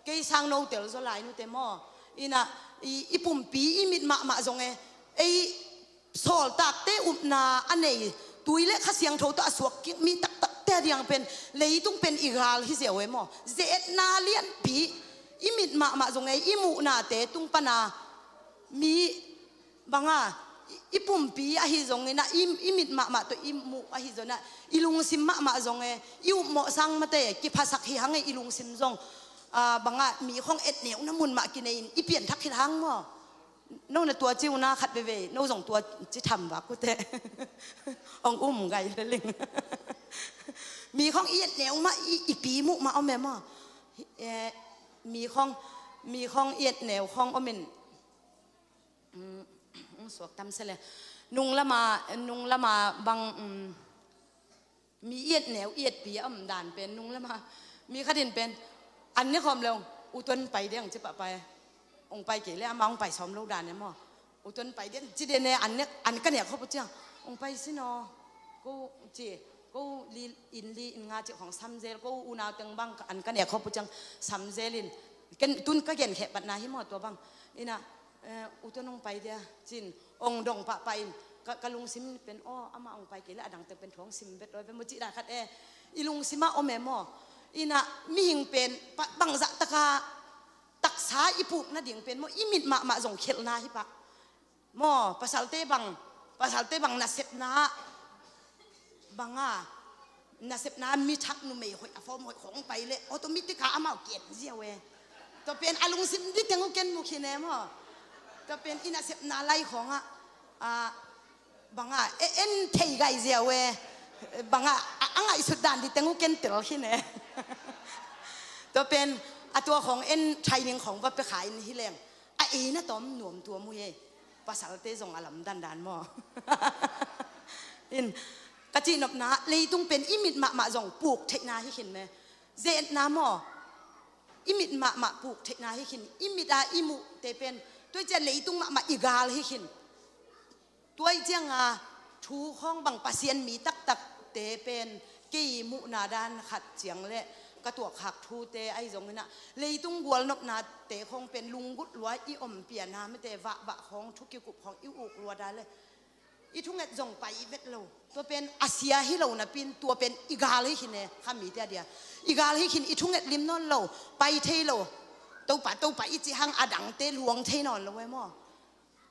kei sang no tel zaw lai nute maw. Inah i, i pumpi i mit mahmah zong e, ei sawltakte upna a nei, tui le Kha Siangtho tawh a suak kik mi taktakte a diang pen leitung pen i gal hi ziau e maw. Ze-etna lianpi i mit mahmah zong e, i muhnate tung pana mi banga i, i pumpi ahi zongin ah, i, i mit mahmah tawh i muh ahi zongin ah, i lungsim mahmah zong e, i upmawh sang mate kiphasak hi hang e, i lungsim zong, ah, banga mi khawng etneuna mun mah kinei in i pianthak khit hang maw. No na tua ci uh na khat veve, no zong tua ci tham vak uh teh. Ong um gai le ling. Mi khawng i etneu mah, i, i pi muh mah om e maw. Eh, mi khawng, mi khawng i etneu khawng om in. Mm, mm, suak tam se le. Nung lama, nung lama bang, mm, mi i etneu, i etpi a om dan pen, nung lama. Mi khat in pen, an ne khawm le ong, u Tuan pai deng ci pah pai. Ong pai kei le, ama ong pai sawm lo dan e maw. U Tuan pai deng, ci den e, an ne, an ka nek khawp uh ciang. Ong pai sin aw, ko ci, ko li, inn li, inn nga ci khawng sam zel, ko unau teng bang, an ka nek khawp uh ciang, sam zel in. Ken, tun ka gen kheh patna hi maw tua bang. Inah, Eh, u tawh nong pai dia, cin, ong dong pahpah in, ka, ka lungsim pen, aw, amah ong pai kei leh a dangte pen thu ong sim vet lo ve maw cih dan khat e, i lungsim ah om e maw. Inah mihing pen, pa, bangzah taka taksa i puk nading pen maw, i mit mahmah zong khelhna hi pah. Maw, pasalte bang, pasalte bang nasepna ah, banga, nasepna ah mi thak numei hoih, a form hoih khawng pai leh automatic ah amau ken ziau e. Tua pen a lungsim diteng uh ken mu khin e maw. Tua pen i nasepna lai khawng ah, a, banga, e, en thei gai ziau e. Banga, a, a ngaihsut dan diteng uh ken tel khin e. Tua pen a tua khawng en training khawng va pia kha in hi leng, a ei na tawm nuam tuam uh hi. Pasalte zong a lamdang dan maw. In, ka cihnopna, leitung pen i mit mahmah zong puk theihna hi khin me. Zetna maw, i mit mahmah puk theihna hi khin, i mit ah i muhte pen, tua ahih ciang leitung mahmah i gal hi khin. Tua ahih cianga thu khawng bang Pasian mi taktakte pen, kei muhna dan khat ciang leh ka tuahkhak thute ahi zongin ah, leitung gualnopnate khawng pen lunggulh lua i om pian a, mite vahvah khawng, thu kikup khawng i uk lua dan leh i thunget zong pai vet lo. Tua pen a sia hi lo napi-in, tua pen i gal hi khin e, kha mite a dia. I gal hi khin, i thunget lim nawn lo, pai thei lo. Topa, Topa i cih hang a dangte luang thei nawn lo e maw.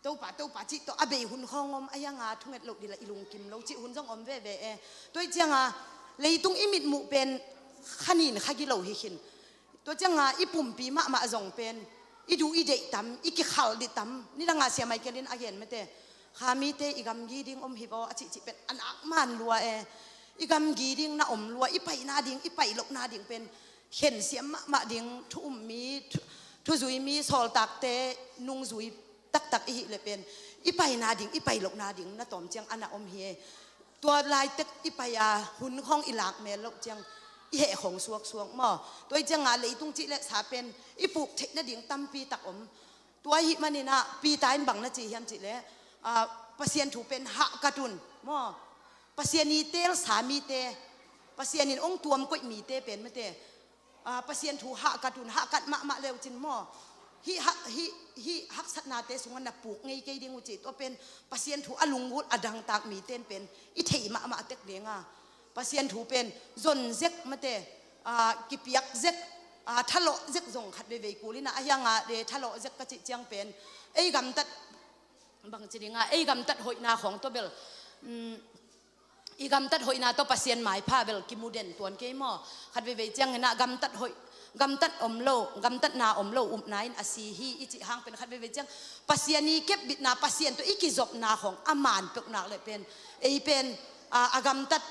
Topa, Topa cih tawh a bei hun khawng om, a hianga thunget loh ding la i lungkim lo cih hun zong om veve e. Tua ahih cianga leitung i mitmuh pen kha nin kha gilo hi khin. Tua cianga i pumpi mahmah zong pen i duh i deih tam, i kikhal dih tam. Nidanga Sia Michael in a gen mete, kha mite i gamgi ding om hi vaw a cihcih pen a nak man lua e. I gamgi ding na om lua, i paina ding, i pai lohna ding pen khensiam mahmah ding, thu um mi, thu, thuzui mi, sawltakte nungzui taktak i hih leh pen i paina ding, i pai lohna ding na tawm ciang a na om hi e. Tua laitak i pai a hun khawng i lak mel loh ciang i heh khawng suaksuak maw. Tua ahih cianga leitung cih leh sa pen i puk theih nading tampi tak om. Tua ahih manin ah Peter in bang na ci hiam cih leh, ah, Pasian thu pen hahkat un maw. Pasian i teelsa mite, Pasian in ong tuam koih mite pen mete, ah, Pasian thu hahkat un, hahkat mahmah leu cin maw, hih ha-, hih, hih haksatnate sungah na puk ngei kei ding uh ci. Tua pen Pasian thu a lunggulh a dangtak mite in pen i thei mahmah tek ding a, Pasian thu pen zon zek mate, ah, kipiak zek, ah, thalawh zek zong khat veivei kul in ah, a hianga, eh, thalawh zek ka cih ciang pen ei gamtat, bang ci ding a, ei gamtat hoihna khawng tawh bel, mm, i gamtat hoihna tawh Pasian maipha bel kimu den tuan kei maw. Khat veivei ciangin ah gamtat hoih, gamtat om lo, gamtatna om lo upna in a si hi i cih hang pen khat veivei ciang Pasian i kepbitna, Pasian tawh i kizopna khawng a man peuh nak leh pen, ei pen, a, a gamtat,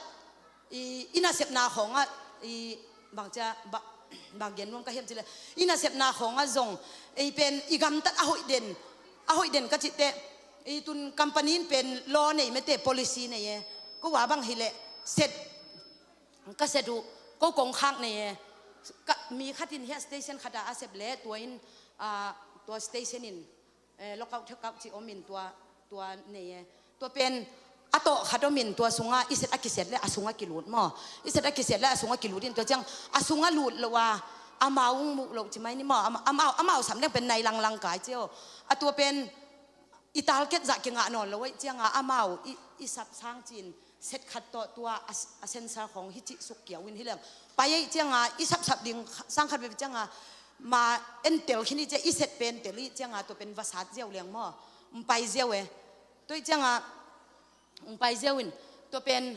i, i nasepna khawngah, i, bang cia, ba, bang gen nuam ka hiam cih leh, i nasepna khawngah zong ei pen i gamtat a hoih den, a hoih den ka cih teh, i tun company in pen law nei mete, policy nei e. Ko a bang hi leh set, ka set uh, ko kongkhak nei e. Ka, mi khat in hiah station khat ah a sep leh tua in, ah, tua station in, eh, lockout, thekau cih om in tua, tua nei e. Tua pen a tawh khat om in, tua sungah i set a kiset leh a sungah kilut maw. I set a kiset leh a sungah kilut in, tua ciang a sungah lut lo a, amau ong muh loh ci mai ni maw. Ama-, amau, amau sam leng pen nai langlang kai ci aw. A tua pen i target zah kingah nawn lo ahih cianga amau i, i sapsang ci-in set khat tawh tua a, a sensor khawng hi cih suk kia uh in hi leng, pai ahih cianga i sapsap ding sang khat veve cianga ma en tel khin ahih ciang, i set pen tel ahih cianga tua pen va sat ziau leng maw, ong pai ziau e. Tua ahih cianga ong pai ziau in, tua pen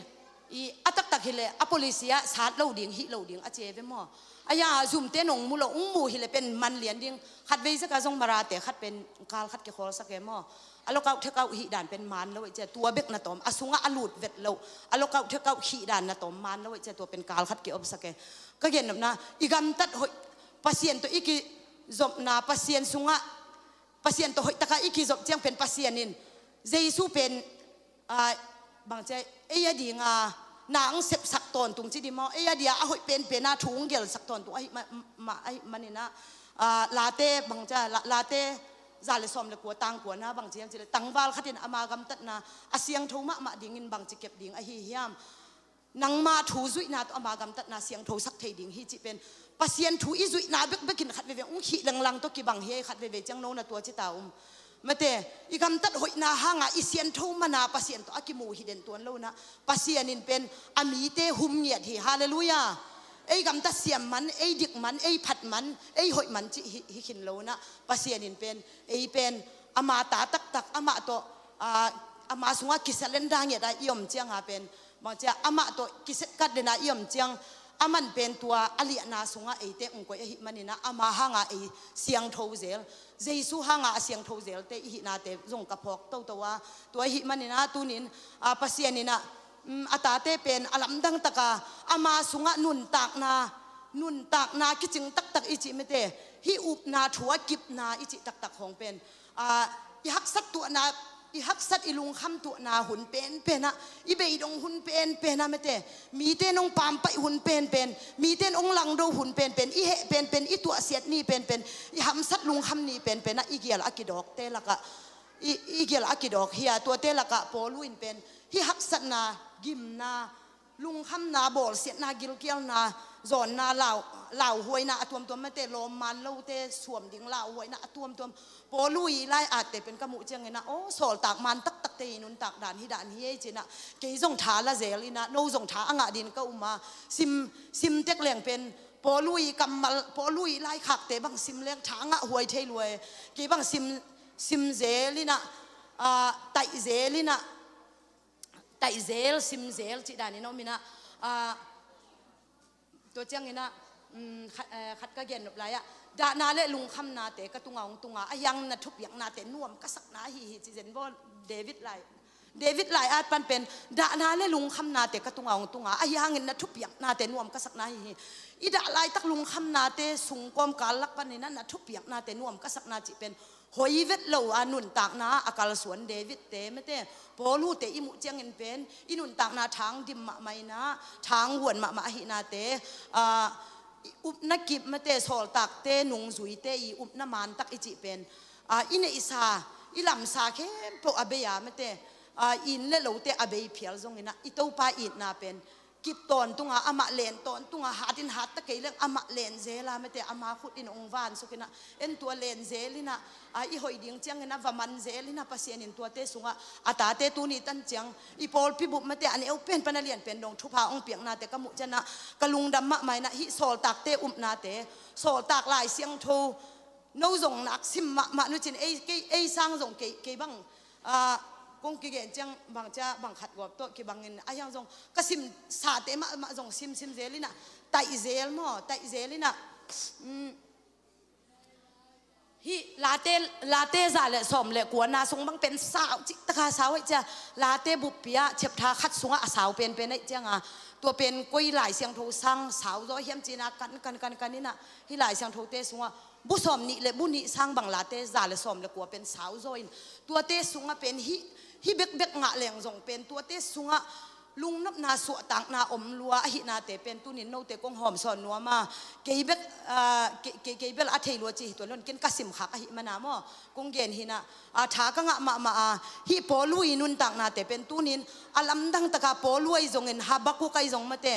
i a taktak hi leh a policy ah sat lo ding, hih lo ding a ci e ve maw. A hiang a zumte nong mu lo, ong mu hi leh pen man lian ding. Khat vei zek a zong Marate khat pen kal khat kikhawlsak e maw. A lockout thekau hih dan pen man lo ahih ciang, tua bek na tawm, a sungah a lut vet lo, a lockout thekau hih dan na tawm man lo ahih ciang, tua pen kal khat kiopsak e. Ka gennopna, i gamtat hoih, Pasian tawh i kizopna, Pasian sungah, Pasian tawh hoih taka i kizop ciang pen Pasian in, Jesu pen, ah, bang cia, ei a dinga na ong sepsak tawntung ci di maw, ei a dia a hoih penpen a thu ong gelsak tawntung ahih ma-, ma-, ahih manin ah, ah, Late bang cia, La-, Late za le sawm le kua tang kuana bang ci hiam cih leh, tangval khat in ama gamtatna a siangtho mahmah dingin bangci kep ding ahi hiam. Nangma thu zuihna tawh ama gamtatna siangthosak thei ding hi cih pen Pasian thu i zuihna bekbek in khat veve ong khih lenglang tawh kibang hi. Khat veve ciang no na tua ci ta um. Mate, i gamtat hoihna hanga i siangtho mana Pasian tawh a kimu hi den tuan lo inah, Pasian in pen a mite hum ngiat hi. Halleluiah. Ei gamtat siam man, ei dik man, ei phat man, ei hoih man cih hi, hi khin lo inah, Pasian in pen, ei pen ama ta taktak, amah tawh, aa, ama sungah kisalenda ngiat a i om cianga pen, bangcia amah tawh kisetkat dena i om ciang, aman pen tua a liahna sungah eite ong koih ahih maninah, ama hanga ei siangtho zel, Jesu hanga a siangtho zelte i hihnate zong ka phawk toto a, tua ahih maninah tunin, a, Pasian inah, um, a tate pen a lamdang taka ama sungah nuntakna, nuntakna kicing taktak i cih mate, hih upna thu a kipna i cih taktak hong pen, a, i haksat tuahna, i haksat i lungkham tuahna hun penpenah, i beidong hun penpenah mate, mite nong pampaih hun penpen, mite nong langdo hun penpen, i heh penpen, i tuahsiat ni penpen, i hamsat lungkham ni penpenah, i gial a kidawkte lakah, i, i gial a kidawk hi a, tuate lakah Paulu in pen hih haksatna, gimna, lungkhamna, bawlsiatna, gilkialna, zawnna, lau, lauhuaina a tuamtuam mate, lawmman lote suam ding lauhuaina a tuamtuam, Paulu i lai atte pen ka muh cianginah, aw, sawltak man taktakte i nuntak dan hi dan hi ei cinah, kei zong tha la zel inah, no zong tha a ngah din ka um a, sim, sim tek leng pen, Paulu i kammal, Paulu i laikhakte bang sim leng tha a ngah huai thei lua e, kei bang sim, sim zel inah, a, taih zel inah, taih zel, sim zel cih danin a om inah, a, tua cianginah, um, khat, eh, khat ka gen nop lai-ah, dahna le lungkhamnate ka tunga hong tunga, ahi hangin na thupiaknate nuam ka sakna ahi hi, ci zen baw. David lai, David lai at pan pen, dahna le lungkhamnate ka tunga hong tunga, ahi hangin na thupiaknate nuam ka sakna ahi hi. I dah laitak lungkhamnate sung kawmkal lak paninah na thupiaknate nuam ka sakna cih pen, hoi vet lo a nuntakna a kalsuan Davidte mate, Paulute i muh ciangin pen, i nuntakna thang dim mahmah inah, thang huan mahmah ahihnate, a, i upna kip mate, sawltakte, nungzuite i upna mantak i cih pen, a, i neihsa, i lamsa khempeuh a bei a mate, a, inn le lote a bei phial zonginah, i Topa itna pen, kip tawntunga, amah len tawntunga, hatin hat ta kei leng amah len zela mate, ama khut in ong vansuk inah, en tua len zel inah, a, i hoih ding cianginah va man zel inah, Pasian in tuate sungah a tate tuni tan ciang, i pawlpi bup mate a neu pen pan a lian pen dong thupha ong piaknate ka muh cianah, ka lungdam mahmah inah, hih sawltakte upnate, sawltak Lai Siangtho, no zong nak sim mahmah nucin, ei, kei, ei sang zong kei, kei bang, a, kong kigen ciang bangcia bang khat gawp tawh kibangin, ahi hang zong ka sim sate mahmah zong simsim zel inah, taih zel maw, taih zel inah, um, hih Late, Late za le sawm le kuana sung bang pen sau cih taka sau aih cia, Late buppi ah chapter khat sungah a sau penpen aih cianga, tua pen koi Lai Siangtho sang sau zaw hiam cinah kan, kan, kan, kan inah, hih Lai Siangthote sungah bu sawm nih le bu nih sang bang Late za le sawm le kua pen sau zaw in, tuate sungah pen hih, hih bekbek ngah leng zong pen tuate sungah lungnopna suahtakna om lua ahihnate pen tunin note kong hawmsawn nuam a, kei bek, a, kei, kei, kei bel a thei lua ci hi tuan lo in, ken ka simkhak ahih mana maw, kong gen hinah, a, tha ka ngah mahmah a, hih Paulu i nuntaknate pen tunin a lamdang taka Paulu ahi zongin Habakuk ahi zong mate,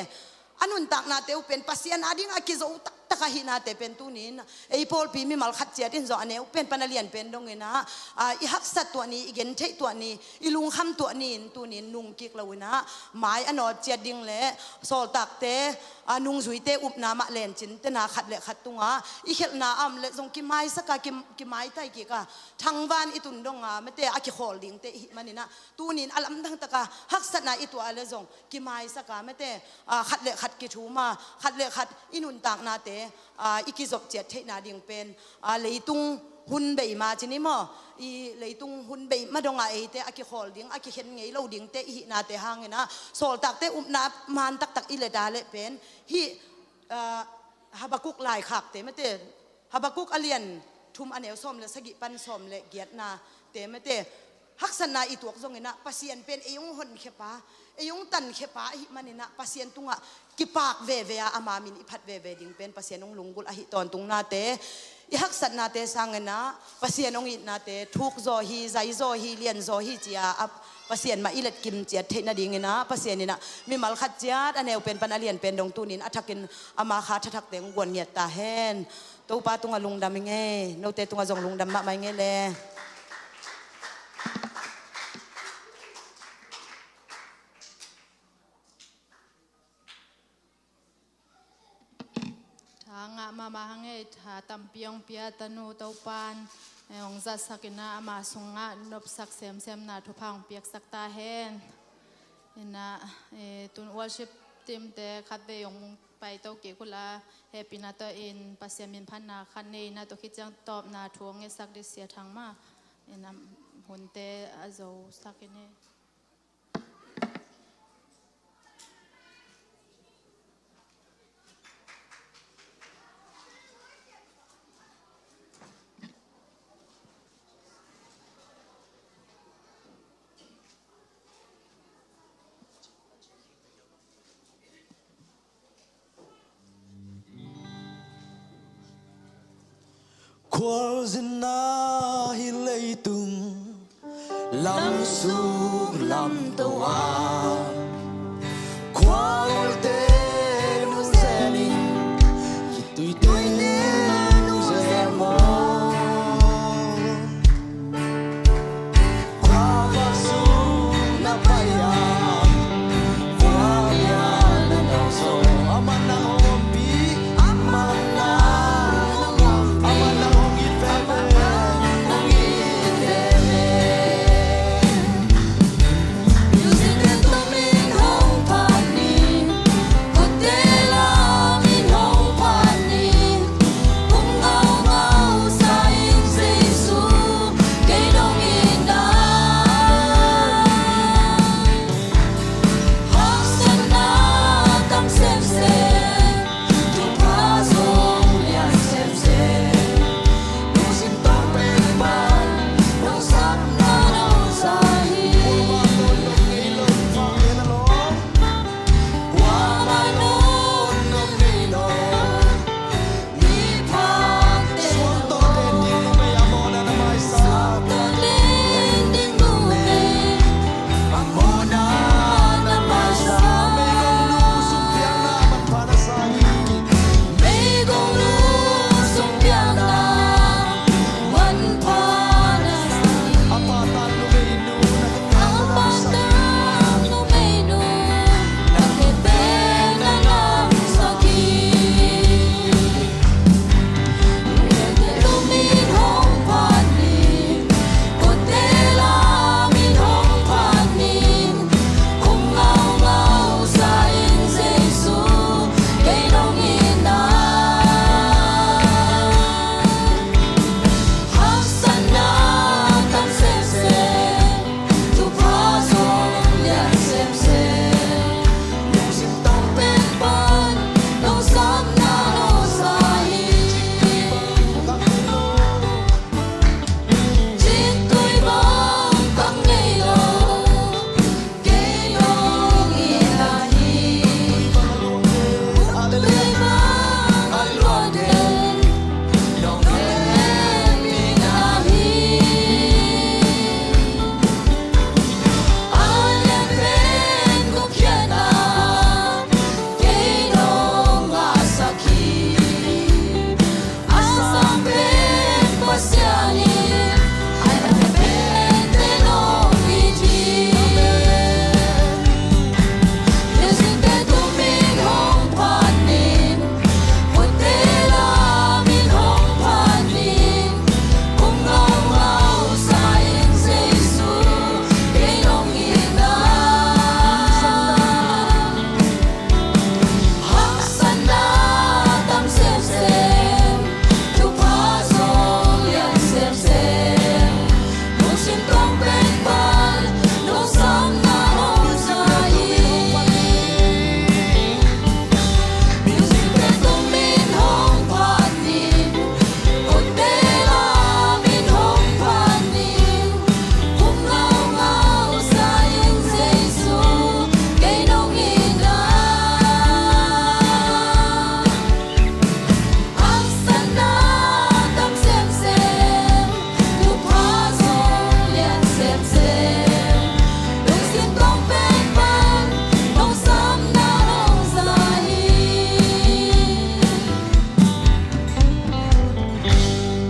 a nuntaknate uh pen Pasian a ding a kizo taktak ahihnate pen tunin, ei pawlpi mimal khat ciat in zong a neu pen pan a lian pen donginah, a, i haksat tuah ni, i gentheih tuah ni, i lungkham tuah ni in tunin nungkik lo inah, mai a nawt ciat ding le sawltakte, a, nungzuite upna mah lencin tena khat le khat tunga i khelhna a om le zong kimaisaka, ki, kimaitai kika, thangvan i tun donga mate a kikhawl dingte i hih maninah, tunin a lamdang taka haksatna i tuah a le zong kimaisaka mate, a, khat le khat kithuma, khat le khat i nuntaknate, a, i kizop ciat theihna ding pen, a, leitung hun bei ma cini maw, i leitung hun bei ma donga eite a kikhawl ding, a kikhen ngei lo dingte i hihnate hanginah, sawltakte upna man taktak i leta le pen, hih, a, Habakuk laikhakte mate, Habakuk a lian thum a neu sawm le sagih pan sawm le giatnate mate, haksatna i tuak zonginah Pasian pen ei hong honkhia pa, ei hong tankhia pa ahih maninah Pasian tungah kipak veve a, ama min i phat veve ding pen Pasian hong lunggulh ahi tawntungnate, i haksatnate sanginah Pasian hong itnate thuk zaw hi, zai zaw hi, lian zaw hi cia a Pasian mah i letkim ciat theih nadinginah Pasian inah mimal khat ciat a neu pen pan a lian pen dong tunin a thakin ama kha thathakte hong guan ngiat ta hen. Topa tungah lungdam i ngei, note tungah zong lungdam mahmah i ngei le. Mama hangei tha tampi hong pia tanu Topan, eh, hong zatsak in ah ama sungah nopsak semsemna thupha hong piaksak ta hen. In ah, eh, tun worship team te khatvei hong paito kik uh la, hehpihna tawh in Pasian minphatna khat nei in ah tua khit ciang tawpna thu hong ngetsak dih Sia Thang mah. In ah hunte a zosak in hi. Khualzinna hi leitung lamsuk lamto a, khualte nuzenin kituite nuze maw.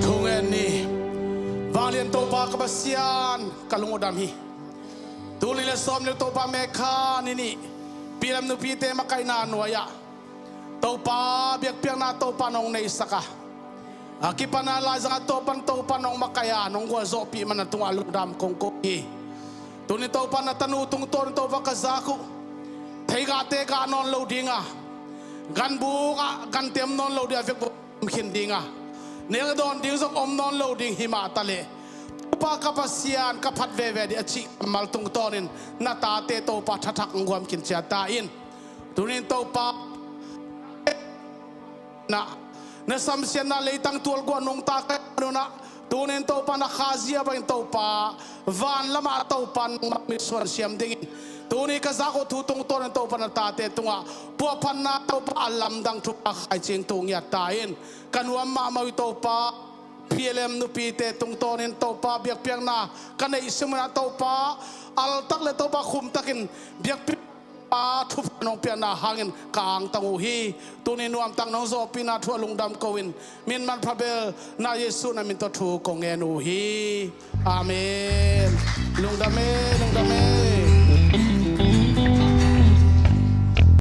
Thungen ni. Vanglian Topa ka Pasian, ka lung a dam hi. Tul nih le sawm nih Topa May kha ni nih, Pilam nupite makaihna nuai-ah Topa, biakpiakna Topa nong neisak a, a kipan a laizang a Topa, Topa nong makaih a nong gualzawhpih man a tungah lungdam kong ko hi. Tuni Topa na tanu tungtawnin Topa ka zak uh. Theigahte gah nawn lo ding a, ganbuk ah gante om nawn lo ding a, vekvek om khin ding a, nek dawn ding zong om nawn lo ding hi mah taleh, Topa ka Pasian, ka phat veve ding a cih kammal tungtawnin na tate Topa thathak hong guam khin ciat ta in. Tunin Topa, na, na samsiatna leitang tualguah nungta ka nunah, tunin Topa na khazia bangin Topa, van lamah Topa nangmah mitsuan siam dingin, tuni ka zak uh thu tungtawnin Topa na tate tungah puahphatna Topa a lamdang thupha khaici in tu ngiat ta in. Ka nuam mahmah uh Topa, P L M nupite tungtawnin Topa biakpiakna ka neih simunah Topa, altak le Topa khumtakin biakpiak a thupha nong piakna hangin ka angtang uh hi. Tuni nuamtak nong zawhpihna thu a lungdam ko in, min manpha bel na Jesu na min tawh thu kong ngen uh hi. Amen. Lungdam e, lungdam e.